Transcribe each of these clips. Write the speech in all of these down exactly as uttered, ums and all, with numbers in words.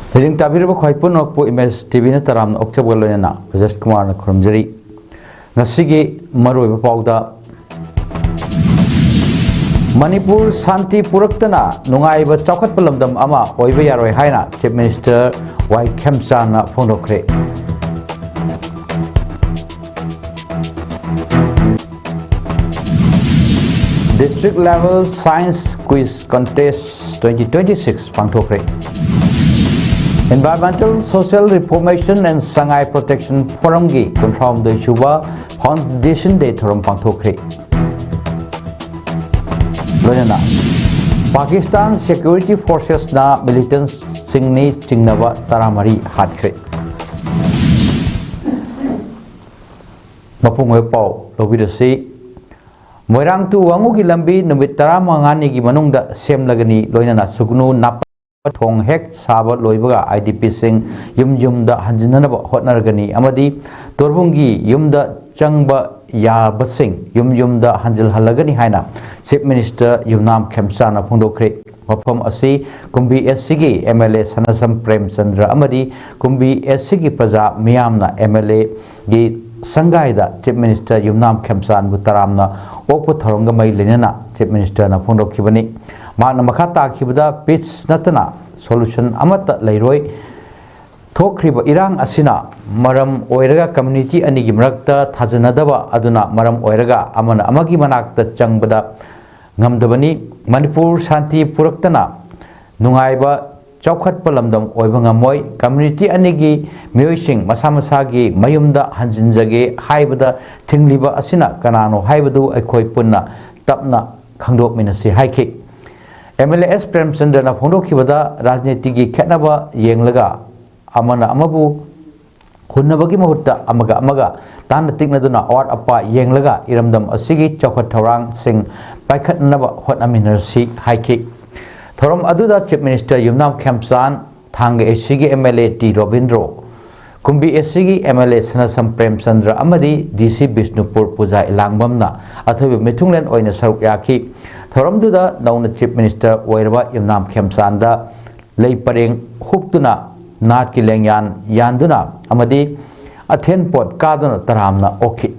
ꯍꯧꯖꯤꯛ ꯇꯥꯕꯤꯔꯤꯕ ꯈ꯭ꯋꯥꯏ ꯄꯨꯝꯅꯃꯛꯄꯨ ꯏꯃꯦꯖ ꯇꯤꯚꯤꯅ ꯇꯔꯥꯝꯅ ꯑꯣꯛꯆꯕꯒ ꯂꯣꯏꯅꯅ ꯕ꯭ꯔꯖꯦꯁ ꯀꯨꯃꯥꯔꯅ ꯈꯨꯔꯨꯝꯖꯔꯤ꯫ ꯉꯁꯤꯒꯤ ꯃꯔꯨꯑꯣꯏꯕ ꯄꯥꯎꯗ, ꯃꯅꯤꯄꯨꯔ ꯁꯥꯟꯇꯤ ꯄꯨꯔꯛꯇꯅ ꯅꯨꯡꯉꯥꯏꯕ ꯆꯥꯎꯈꯠꯄ ꯂꯝꯗꯝ ꯑꯃ ꯑꯣꯏꯕ ꯌꯥꯔꯣꯏ ꯍꯥꯏꯅ ꯆꯤꯐ ꯃꯤꯅꯤꯁꯇꯔ ꯋꯥꯏ ꯈꯦꯝꯆꯥꯟꯅ ꯐꯣꯡꯗꯣꯛꯈ꯭ꯔꯦ꯫ District Level Science Quiz Contest twenty twenty-six ꯄꯥꯡꯊꯣꯛꯈ꯭ꯔꯦ꯫ Environmental Social Reformation and Sangai Protection Forumꯒꯤ ꯀꯨꯟꯊ꯭ꯔꯥꯍꯨꯝꯗꯣꯏ ꯁꯨꯕ Foundation Day ꯊꯧꯔꯝ ꯄꯥꯡꯊꯣꯛꯈ꯭ꯔꯦ꯫ ꯂꯣꯏꯅꯅ ꯄꯥꯀꯤꯁꯇꯥꯟ Security Forcesꯅ militantꯁꯤꯡꯅꯤ ꯆꯤꯡꯅꯕ ꯇꯔꯥꯃꯔꯤ ꯍꯥꯠꯈ꯭ꯔꯦ꯫ ꯃꯄꯨꯡ ꯑꯣꯏꯕ ꯄꯥꯎ ꯂꯧꯕꯤꯔꯁꯤ꯫ ꯃꯣꯏꯔꯥꯡ to ꯋꯥꯉꯨꯒꯤ ꯂꯝꯕꯤ ꯅꯨꯃꯤꯠ ꯇꯔꯥꯃꯉꯥꯅꯤꯒꯤ ꯃꯅꯨꯡꯗ ꯁꯦꯝꯂꯒꯅꯤ, ꯂꯣꯏꯅꯅ ꯁꯨꯒꯅꯨ ꯅꯥꯄ ꯊꯣꯡ ꯍꯦꯛ ꯁꯥꯕ ꯂꯣꯏꯕꯒ IDPꯁꯤꯡ ꯌꯨꯝ ꯌꯨꯝꯗ ꯍꯟꯖꯤꯟꯅꯅꯕ ꯍꯣꯠꯅꯔꯒꯅꯤ ꯑꯃꯗꯤ ꯇꯣꯔꯕꯨꯡꯒꯤ ꯌꯨꯝꯗ ꯆꯪꯕ ꯌꯥꯕꯁꯤꯡ ꯌꯨꯝ ꯌꯨꯝꯗ ꯍꯟꯖꯤꯜꯍꯜꯂꯒꯅꯤ ꯍꯥꯏꯅ ꯆꯤꯐ ꯃꯤꯅꯤꯁꯇꯔ ꯌꯨꯝꯅꯥꯝ ꯈꯦꯝꯆꯥꯟꯅ ꯐꯣꯡꯗꯣꯛꯈ꯭ꯔꯦ꯫ ꯃꯐꯝ ꯑꯁꯤ ꯀꯨꯝꯕꯤ SCꯒꯤ MLA ꯁꯅꯥꯁꯝ ꯄ꯭ꯔꯦꯝꯆꯟꯗ꯭ꯔ ꯑꯃꯗꯤ ꯀꯨꯝꯕꯤ SCꯒꯤ ꯄ꯭ꯔꯖꯥ ꯃꯤꯌꯥꯝꯅ MLAꯒꯤ ꯁꯪꯒꯥꯏꯗ ꯆꯤꯐ ꯃꯤꯅꯤꯁꯇꯔ ꯌꯨꯝꯅꯥꯝ ꯈꯦꯝꯆꯥꯟꯕꯨ ꯇꯔꯥꯝꯅ ꯑꯣꯛꯄ ꯊꯧꯔꯝꯒ ꯃꯔꯤ ꯂꯩꯅꯅ ꯆꯤꯐ ꯃꯤꯅꯤꯁꯇꯔꯅ ꯐꯣꯡꯗꯣꯛꯈꯤꯕꯅꯤ꯫ ꯃꯍꯥꯛꯅ ꯃꯈꯥ ꯇꯥꯈꯤꯕꯗ, peace ꯅꯠꯇꯅ solution ꯑꯃꯠꯇ ꯂꯩꯔꯣꯏ꯫ ꯊꯣꯛꯈ꯭ꯔꯤꯕ ꯏꯔꯥꯡ ꯑꯁꯤꯅ ꯃꯔꯝ ꯑꯣꯏꯔꯒ community ꯑꯅꯤꯒꯤ ꯃꯔꯛꯇ ꯊꯥꯖꯅꯗꯕ ꯑꯗꯨꯅ ꯃꯔꯝ ꯑꯣꯏꯔꯒ ꯑꯃꯅ ꯑꯃꯒꯤ ꯃꯅꯥꯛꯇ ꯆꯪꯕꯗ ꯉꯝꯗꯕꯅꯤ꯫ ꯃꯅꯤꯄꯨꯔ ꯁꯥꯟꯇꯤ ꯄꯨꯔꯛꯇꯅ ꯅꯨꯡꯉꯥꯏꯕ ꯆꯥꯎꯈꯠꯄ ꯂꯝꯗꯝ ꯑꯣꯏꯕ ꯉꯝꯃꯣꯏ꯫ Community ꯑꯅꯤꯒꯤ ꯃꯤꯑꯣꯏꯁꯤꯡ ꯃꯁꯥ ꯃꯁꯥꯒꯤ ꯃꯌꯨꯝꯗ ꯍꯟꯖꯤꯟꯖꯒꯦ ꯍꯥꯏꯕꯗ ꯊꯤꯡꯂꯤꯕ ꯑꯁꯤꯅ ꯀꯅꯥꯅꯣ ꯍꯥꯏꯕꯗꯨ ꯑꯩꯈꯣꯏ ꯄꯨꯟꯅ ꯇꯞꯅ ꯈꯪꯗꯣꯛꯃꯤꯟꯅꯁꯤ ꯍꯥꯏꯈꯤ꯫ MLA ꯑꯦꯁ ꯄ꯭ꯔꯦꯝꯆꯟꯗ꯭ꯔꯅ ꯐꯣꯡꯗꯣꯛꯈꯤꯕꯗ, ꯔꯥꯖꯅꯤꯇꯤꯒꯤ ꯈꯦꯠꯅꯕ ꯌꯦꯡꯂꯒ ꯑꯃꯅ ꯑꯃꯕꯨ ꯍꯨꯟꯅꯕꯒꯤ ꯃꯍꯨꯠꯇ ꯑꯃꯒ ꯑꯃꯒ ꯇꯥꯟꯅ ꯇꯤꯛꯅꯗꯨꯅ ꯑꯋꯥꯠ ꯑꯄꯥ ꯌꯦꯡꯂꯒ ꯏꯔꯝꯗꯝ ꯑꯁꯤꯒꯤ ꯆꯥꯎꯈꯠ ꯊꯧꯔꯥꯡꯁꯤꯡ ꯄꯥꯏꯈꯠꯅꯕ ꯍꯣꯠꯅꯃꯤꯟꯅꯔꯁꯤ ꯍꯥꯏꯈꯤ꯫ ꯊꯧꯔꯝ ꯑꯗꯨꯗ ꯆꯤꯐ ꯃꯤꯅꯤꯁꯇꯔ ꯌꯨꯝꯅꯥꯝ ꯈꯦꯝꯆꯥꯟ, ꯊꯥꯡꯒ ACꯒꯤ MLA T Robindro, ꯀꯨꯝꯕꯤ ACꯒꯤ MLA ꯁꯅꯥꯁꯝ Premchandra ꯑꯃꯗꯤ DC ꯕꯤꯁꯅꯨꯄꯨꯔ ꯄꯨꯖꯥ ꯏꯂꯥꯡꯕꯝꯅ ꯑꯊꯣꯏꯕ ꯃꯤꯊꯨꯡꯂꯦꯟ ꯑꯣꯏꯅ ꯁꯔꯨꯛ ꯌꯥꯈꯤ꯫ ꯊꯧꯔꯝꯗꯨꯗ ꯅꯧꯅ ꯆꯤꯐ ꯃꯤꯅꯤꯁꯇꯔ ꯑꯣꯏꯔꯕ ꯌꯨꯝꯅꯥꯝ ꯈꯦꯝꯆꯥꯟꯗ ꯂꯩ ꯄꯔꯦꯡ ꯍꯨꯛꯇꯨꯅ, ꯅꯥꯠꯀꯤ ꯂꯦꯡꯌꯥꯟ ꯌꯥꯟꯗꯨꯅ ꯑꯃꯗꯤ ꯑꯊꯦꯟ ꯄꯣꯠ ꯀꯥꯗꯨꯅ ꯇꯔꯥꯝꯅ ꯑꯣꯛꯈꯤ꯫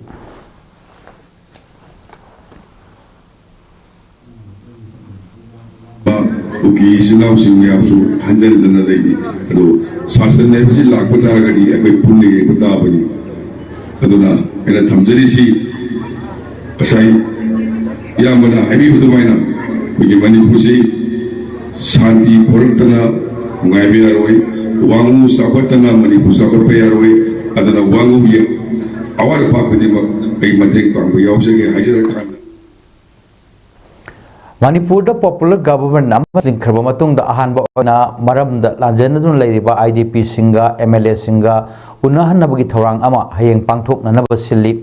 ꯀꯨꯀꯤ ꯏꯆꯤꯟ ꯏꯅꯥꯎꯁꯤꯡ ꯃꯌꯥꯝꯁꯨ ꯍꯟꯖꯤꯟꯗꯅ ꯂꯩꯔꯤ꯫ ꯑꯗꯣ ꯁꯥꯁꯟ ꯍꯥꯏꯕꯁꯤ ꯂꯥꯛꯄ ꯇꯥꯔꯒꯗꯤ ꯑꯩꯈꯣꯏ ꯄꯨꯟꯅ ꯌꯦꯡꯕ ꯇꯥꯕꯅꯤ꯫ ꯑꯗꯨꯅ ꯑꯩꯅ ꯊꯝꯖꯔꯤꯁꯤ ꯉꯁꯥꯏ ꯏꯌꯥꯝꯕꯅ ꯍꯥꯏꯕꯤꯕ ꯑꯗꯨꯃꯥꯏꯅ ꯑꯩꯈꯣꯏꯒꯤ ꯃꯅꯤꯄꯨꯔꯁꯤ ꯁꯥꯟꯇꯤ ꯄꯨꯔꯛꯇꯅ ꯅꯨꯡꯉꯥꯏꯕ ꯌꯥꯔꯣꯏ, ꯋꯥꯉꯨ ꯆꯥꯎꯈꯠꯇꯅ ꯃꯅꯤꯄꯨꯔ ꯆꯥꯎꯈꯠꯄ ꯌꯥꯔꯣꯏ꯫ ꯑꯗꯨꯅ ꯋꯥꯉꯨꯒꯤ ꯑꯋꯥꯠ ꯑꯄꯥ ꯈꯨꯗꯤꯡꯃꯛ ꯑꯩ ꯃꯇꯦꯡ ꯄꯥꯡꯕ ꯌꯥꯎꯖꯒꯦ ꯍꯥꯏꯖꯔꯀꯥꯟꯗ, ꯃꯅꯤꯄꯨꯔꯗ popular government ꯑꯃ ꯂꯤꯡꯈ꯭ꯔꯕ ꯃꯇꯨꯡꯗ ꯑꯍꯥꯟꯕ ꯑꯣꯏꯅ ꯃꯔꯝꯗ ꯂꯥꯟꯖꯦꯟꯅꯗꯨꯅ ꯂꯩꯔꯤꯕ IDPꯁꯤꯡꯒ MLAꯁꯤꯡꯒ ꯎꯅꯍꯟꯅꯕꯒꯤ ꯊꯧꯔꯥꯡ ꯑꯃ ꯍꯌꯦꯡ ꯄꯥꯡꯊꯣꯛꯅꯅꯕ ꯁꯤꯜꯂꯤ꯫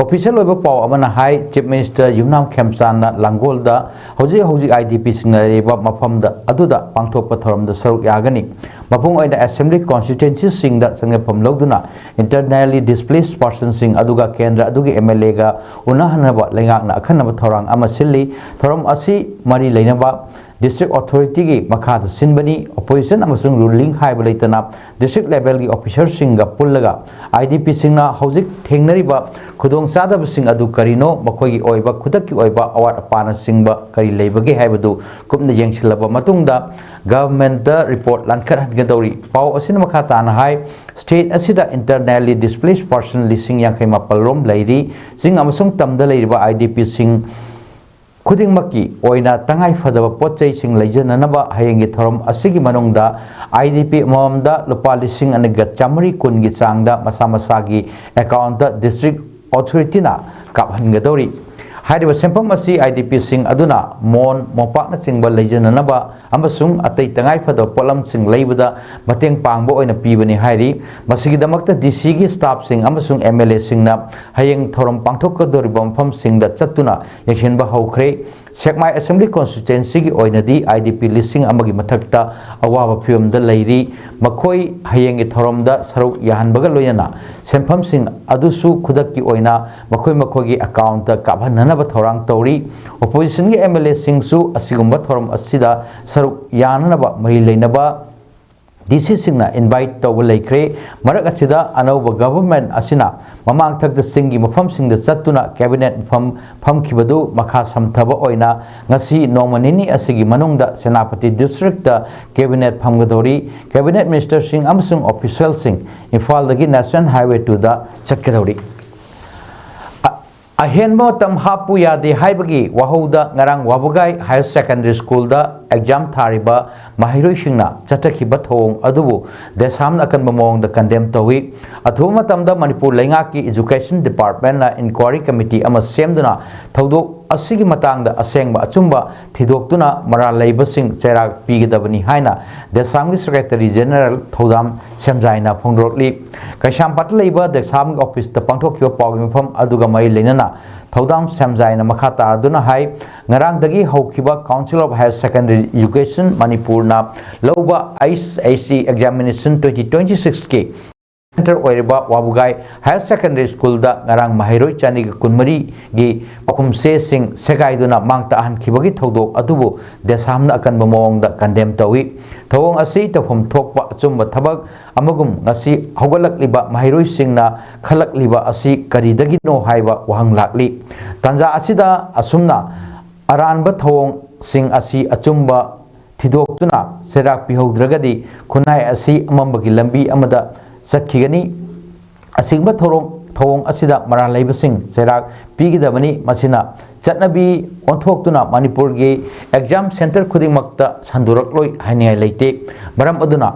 Official ꯑꯣꯏꯕ ꯄꯥꯎ ꯑꯃꯅ ꯍꯥꯏ, Chief Minister ꯌꯨꯝꯅꯥꯝ ꯈꯦꯝꯆꯥꯟꯅ ꯂꯥꯡꯒꯣꯜꯗ ꯍꯧꯖꯤꯛ ꯍꯧꯖꯤꯛ IDPꯁꯤꯡꯅ ꯂꯩꯔꯤꯕ ꯃꯐꯝꯗ ꯑꯗꯨꯗ ꯄꯥꯡꯊꯣꯛꯄ ꯊꯧꯔꯝꯗ ꯁꯔꯨꯛ ꯌꯥꯒꯅꯤ꯫ ꯃꯄꯨꯡ ꯑꯣꯏꯅ Assembly constituencyꯁꯤꯡꯗ ꯆꯪꯖꯐꯝ ꯂꯧꯗꯨꯅ internally displaced personꯁꯤꯡ ꯑꯗꯨꯒ ꯀꯦꯟꯗ꯭ꯔ ꯑꯗꯨꯒꯤ MLAꯒ ꯎꯅꯍꯟꯅꯕ ꯂꯩꯉꯥꯛꯅ ꯑꯈꯟꯅꯕ ꯊꯧꯔꯥꯡ ꯑꯃ ꯁꯤꯜꯂꯤ꯫ ꯊꯧꯔꯝ ꯑꯁꯤ ꯃꯔꯤ ꯂꯩꯅꯕ district authorityꯒꯤ ꯃꯈꯥꯗ ꯁꯤꯟꯕꯅꯤ꯫ Opposition ꯑꯃꯁꯨꯡ ruling ꯍꯥꯏꯕ ꯂꯩꯇꯅ district levelꯒꯤ officerꯁꯤꯡꯒ ꯄꯨꯜꯂꯒ IDPꯁꯤꯡꯅ ꯍꯧꯖꯤꯛ ꯊꯦꯡꯅꯔꯤꯕ ꯈꯨꯗꯣꯡꯆꯥꯗꯕꯁꯤꯡ ꯑꯗꯨ ꯀꯔꯤꯅꯣ, ꯃꯈꯣꯏꯒꯤ ꯑꯣꯏꯕ ꯈꯨꯗꯛꯀꯤ ꯑꯣꯏꯕ ꯑꯋꯥꯠ ꯑꯄꯥꯅꯆꯤꯡꯕ ꯀꯔꯤ ꯂꯩꯕꯒꯦ ꯍꯥꯏꯕꯗꯨ ꯀꯨꯞꯅ ꯌꯦꯡꯁꯤꯜꯂꯕ ꯃꯇꯨꯡꯗ governmentꯇ report ꯂꯥꯟꯈꯠꯍꯟꯒꯗꯧꯔꯤ꯫ ꯄꯥꯎ ꯑꯁꯤꯅ ꯃꯈꯥ ꯇꯥꯅ ꯍꯥꯏ, state ꯑꯁꯤꯗ internally displaced person ꯂꯤꯁꯤꯡ ꯌꯥꯡꯈꯩ ꯃꯥꯄꯜ ꯔꯣꯝ ꯂꯩꯔꯤ꯫ ꯆꯤꯡ ꯑꯃꯁꯨꯡ ꯇꯝꯗ ꯂꯩꯔꯤꯕ IDPꯁꯤꯡ ꯈꯨꯗꯤꯡꯃꯛꯀꯤ ꯑꯣꯏꯅ ꯇꯉꯥꯏ ꯐꯗꯕ ꯄꯣꯠ ꯆꯩꯁꯤꯡ ꯂꯩꯖꯅꯅꯕ ꯍꯌꯦꯡꯒꯤ ꯊꯧꯔꯝ ꯑꯁꯤꯒꯤ ꯃꯅꯨꯡꯗ IDP ꯑꯃꯃꯝꯗ ꯂꯨꯄꯥ ꯂꯤꯁꯤꯡ ꯑꯅꯤꯒ ꯆꯥꯃꯔꯤ ꯀꯨꯟꯒꯤ ꯆꯥꯡꯗ ꯃꯁꯥ ꯃꯁꯥꯒꯤ accountꯇ district authorityꯅ ꯀꯥꯞꯍꯟꯒꯗꯧꯔꯤ꯫ ꯍꯥꯏꯔꯤꯕ ꯁꯦꯟꯐꯝ ꯑꯁꯤ IDPꯁꯤꯡ ꯑꯗꯨꯅ ꯃꯣꯟ, ꯃꯣꯝꯄꯥꯛꯅꯆꯤꯡꯕ ꯂꯩꯖꯅꯅꯕ ꯑꯃꯁꯨꯡ ꯑꯇꯩ ꯇꯉꯥꯏꯐꯗꯕ ꯄꯣꯠꯂꯝꯁꯤꯡ ꯂꯩꯕꯗ ꯃꯇꯦꯡ ꯄꯥꯡꯕ ꯑꯣꯏꯅ ꯄꯤꯕꯅꯤ ꯍꯥꯏꯔꯤ꯫ ꯃꯁꯤꯒꯤꯗꯃꯛꯇ DCꯒꯤ staffꯁꯤꯡ ꯑꯃꯁꯨꯡ MLAꯁꯤꯡꯅ ꯍꯌꯦꯡ ꯊꯧꯔꯝ ꯄꯥꯡꯊꯣꯛꯀꯗꯧꯔꯤꯕ ꯃꯐꯝꯁꯤꯡꯗ ꯆꯠꯇꯨꯅ ꯌꯦꯡꯁꯤꯟꯕ ꯍꯧꯈ꯭ꯔꯦ꯫ ꯁꯦꯛꯃꯥꯏ ꯑꯦꯁꯦꯝꯕ꯭ꯂꯤ ꯀꯣꯟꯁꯇꯤꯇ꯭ꯋꯦꯟꯁꯤꯒꯤ ꯑꯣꯏꯅꯗꯤ IDP ꯂꯤꯁꯤꯡ ꯑꯃꯒꯤ ꯃꯊꯛꯇ ꯑꯋꯥꯕ ꯐꯤꯕꯝꯗ ꯂꯩꯔꯤ꯫ ꯃꯈꯣꯏ ꯍꯌꯦꯡꯒꯤ ꯊꯧꯔꯝꯗ ꯁꯔꯨꯛ ꯌꯥꯍꯟꯕꯒ ꯂꯣꯏꯅꯅ ꯁꯦꯟꯐꯝꯁꯤꯡ ꯑꯗꯨꯁꯨ ꯈꯨꯗꯛꯀꯤ ꯑꯣꯏꯅ ꯃꯈꯣꯏ ꯃꯈꯣꯏꯒꯤ ꯑꯦꯀꯥꯎꯟꯇ ꯀꯥꯞꯍꯟꯅꯅꯕ ꯊꯧꯔꯥꯡ ꯇꯧꯔꯤ꯫ ꯑꯣꯄꯣꯖꯤꯁꯟꯒꯤ MLA ꯁꯤꯡꯁꯨ ꯑꯁꯤꯒꯨꯝꯕ ꯊꯧꯔꯝ ꯑꯁꯤꯗ ꯁꯔꯨꯛ ꯌꯥꯅꯅꯕ ꯃꯔꯤ ꯂꯩꯅꯕ DC ꯁꯤꯡꯅ ꯏꯟꯚꯥꯏꯠ ꯇꯧꯕ ꯂꯩꯈ꯭ꯔꯦ꯫ ꯃꯔꯛ ꯑꯁꯤꯗ ꯑꯅꯧꯕ ꯒꯚꯔꯟꯃꯦꯟꯠ ꯑꯁꯤꯅ ꯃꯃꯥꯡ ꯊꯛꯇ ꯆꯤꯡꯒꯤ ꯃꯐꯝꯁꯤꯡꯗ ꯆꯠꯇꯨꯅ ꯀꯦꯕꯤꯅꯦꯠ ꯃꯐꯝ ꯐꯝꯈꯤꯕꯗꯨ ꯃꯈꯥ ꯁꯝꯊꯕ ꯑꯣꯏꯅ ꯉꯁꯤ ꯅꯣꯡꯃ ꯅꯤꯅꯤ ꯑꯁꯤꯒꯤ ꯃꯅꯨꯡꯗ ꯁꯦꯅꯥꯄꯇꯤ ꯗꯤꯁꯇ꯭ꯔꯤꯛꯇ ꯀꯦꯕꯤꯅꯦꯠ ꯐꯝꯒꯗꯧꯔꯤ꯫ ꯀꯦꯕꯤꯅꯦꯠ ꯃꯤꯅꯤꯁꯇꯔꯁꯤꯡ ꯑꯃꯁꯨꯡ ꯑꯣꯐꯤꯁꯤꯌꯦꯜꯁꯤꯡ ꯏꯝꯐꯥꯜꯗꯒꯤ National Highway two ꯗ ꯆꯠꯀꯗꯧꯔꯤ꯫ ꯑ-, ꯑꯍꯦꯟꯕ ꯃꯇꯝ ꯍꯥꯞꯄꯨ ꯌꯥꯗꯦ ꯍꯥꯏꯕꯒꯤ ꯋꯥꯍꯧꯗ ꯉꯔꯥꯡ ꯋꯥꯕꯒꯥꯏ ꯍꯥꯌꯔ ꯁꯦꯀꯦꯟꯗꯔꯤ ꯁ꯭ꯀꯨꯜꯗ ꯑꯦꯛꯖꯥꯝ ꯊꯥꯔꯤꯕ ꯃꯍꯩꯔꯣꯏꯁꯤꯡꯅ ꯆꯠꯊꯈꯤꯕ ꯊꯧꯑꯣꯡ ꯑꯗꯨꯕꯨ ꯗꯦꯁꯥꯝꯅ ꯑꯀꯟꯕ ꯃꯑꯣꯡꯗ ꯀꯟꯗꯦꯝ ꯇꯧꯏ꯫ ꯑꯊꯨꯕ ꯃꯇꯝꯗ ꯃꯅꯤꯄꯨꯔ ꯂꯩꯉꯥꯛꯀꯤ ꯏꯖꯨꯀꯦꯁꯟ ꯗꯤꯄꯥꯔꯠꯃꯦꯟꯠꯅ ꯏꯟꯀ꯭ꯋꯥꯏꯔꯤ ꯀꯃꯤꯇꯤ ꯑꯃ ꯁꯦꯝꯗꯨꯅ ꯊꯧꯗꯣꯛ ꯑꯁꯤꯒꯤ ꯃꯇꯥꯡꯗ ꯑꯁꯦꯡꯕ ꯑꯆꯨꯝꯕ ꯊꯤꯗꯣꯛꯇꯨꯅ ꯃꯔꯥꯜ ꯂꯩꯕꯁꯤꯡ ꯆꯩꯔꯥꯛ ꯄꯤꯒꯗꯕꯅꯤ ꯍꯥꯏꯅ ꯗꯦꯁꯥꯝꯒꯤ ꯁꯦꯀ꯭ꯔꯦꯇꯔꯤ ꯖꯦꯅꯔꯦꯜ ꯊꯧꯗꯥꯝ ꯁꯦꯝꯖꯥꯏꯅ ꯐꯣꯡꯗꯣꯔꯛꯂꯤ꯫ ꯀꯩꯁꯥꯝꯄꯥꯠꯇ ꯂꯩꯕ ꯗꯦꯁꯥꯝꯒꯤ ꯑꯣꯐꯤꯁꯇ ꯄꯥꯡꯊꯣꯛꯈꯤꯕ ꯄꯥꯎꯒꯤ ꯃꯐꯝ ꯑꯗꯨꯒ ꯃꯔꯤ ꯂꯩꯅꯅ ꯊꯧꯗꯥꯝ ꯁꯦꯝꯖꯥꯏꯅ ꯃꯈꯥ ꯇꯥꯔꯗꯨꯅ ꯍꯥꯏ, ꯉꯔꯥꯡꯗꯒꯤ ꯍꯧꯈꯤꯕ Council of Higher Secondary Education ꯃꯅꯤꯄꯨꯔꯅ ꯂꯧꯕ ICSE examination twenty twenty six ꯀꯤ ꯁꯦꯟꯇꯔ ꯑꯣꯏꯔꯤꯕ ꯋꯥꯕꯨꯒꯥꯏ ꯍꯥꯌꯔ ꯁꯦꯀꯦꯟꯗꯔꯤ ꯁ꯭ꯀꯨꯜꯗ ꯉꯔꯥꯡ ꯃꯍꯩꯔꯣꯏ ꯆꯅꯤꯒ ꯀꯨꯟꯃꯔꯤꯒꯤ ꯄꯥꯎꯈꯨꯝ ꯆꯦꯁꯤꯡ ꯁꯦꯒꯥꯏꯗꯨꯅ ꯃꯥꯡ ꯇꯥꯛꯍꯟꯈꯤꯕꯒꯤ ꯊꯧꯗꯣꯛ ꯑꯗꯨꯕꯨ ꯗꯦꯁꯥꯝꯅ ꯑꯀꯟꯕ ꯃꯑꯣꯡꯗ ꯀꯟꯗꯦꯝ ꯇꯧꯏ꯫ ꯊꯧꯑꯣꯡ ꯑꯁꯤ ꯇꯧꯐꯝ ꯊꯣꯛꯄ ꯑꯆꯨꯝꯕ ꯊꯕꯛ ꯑꯃꯒꯨꯝ ꯉꯁꯤ ꯍꯧꯒꯠꯂꯛꯂꯤꯕ ꯃꯍꯩꯔꯣꯏꯁꯤꯡꯅ ꯈꯜꯂꯛꯂꯤꯕ ꯑꯁꯤ ꯀꯔꯤꯗꯒꯤꯅꯣ ꯍꯥꯏꯕ ꯋꯥꯍꯪ ꯂꯥꯛꯂꯤ꯫ ꯇꯥꯟꯖꯥ ꯑꯁꯤꯗ ꯑꯁꯨꯝꯅ ꯑꯔꯥꯟꯕ ꯊꯧꯑꯣꯡꯁꯤꯡ ꯑꯁꯤ ꯑꯆꯨꯝꯕ ꯊꯤꯗꯣꯛꯇꯨꯅ ꯆꯩꯔꯥꯛ ꯄꯤꯍꯧꯗ꯭ꯔꯒꯗꯤ ꯈꯨꯟꯅꯥꯏ ꯑꯁꯤ ꯑꯃꯝꯕꯒꯤ ꯂꯝꯕꯤ ꯑꯃꯗ ꯆꯠꯈꯤꯒꯅꯤ꯫ ꯑꯁꯤꯒꯨꯝꯕ ꯊꯧꯔꯣꯡ-, ꯊꯧꯑꯣꯡ ꯑꯁꯤꯗ ꯃꯔꯥꯜ ꯂꯩꯕꯁꯤꯡ ꯆꯩꯔꯥꯛ ꯄꯤꯒꯗꯕꯅꯤ꯫ ꯃꯁꯤꯅ ꯆꯠꯅꯕꯤ ꯑꯣꯟꯊꯣꯛꯇꯨꯅ ꯃꯅꯤꯄꯨꯔꯒꯤ ꯑꯦꯛꯖꯥꯝ ꯁꯦꯟꯇꯔ ꯈꯨꯗꯤꯡꯃꯛꯇ ꯁꯟꯗꯣꯔꯛꯂꯣꯏ ꯍꯥꯏꯅꯤꯡꯉꯥꯏ ꯂꯩꯇꯦ꯫ ꯃꯔꯝ ꯑꯗꯨꯅ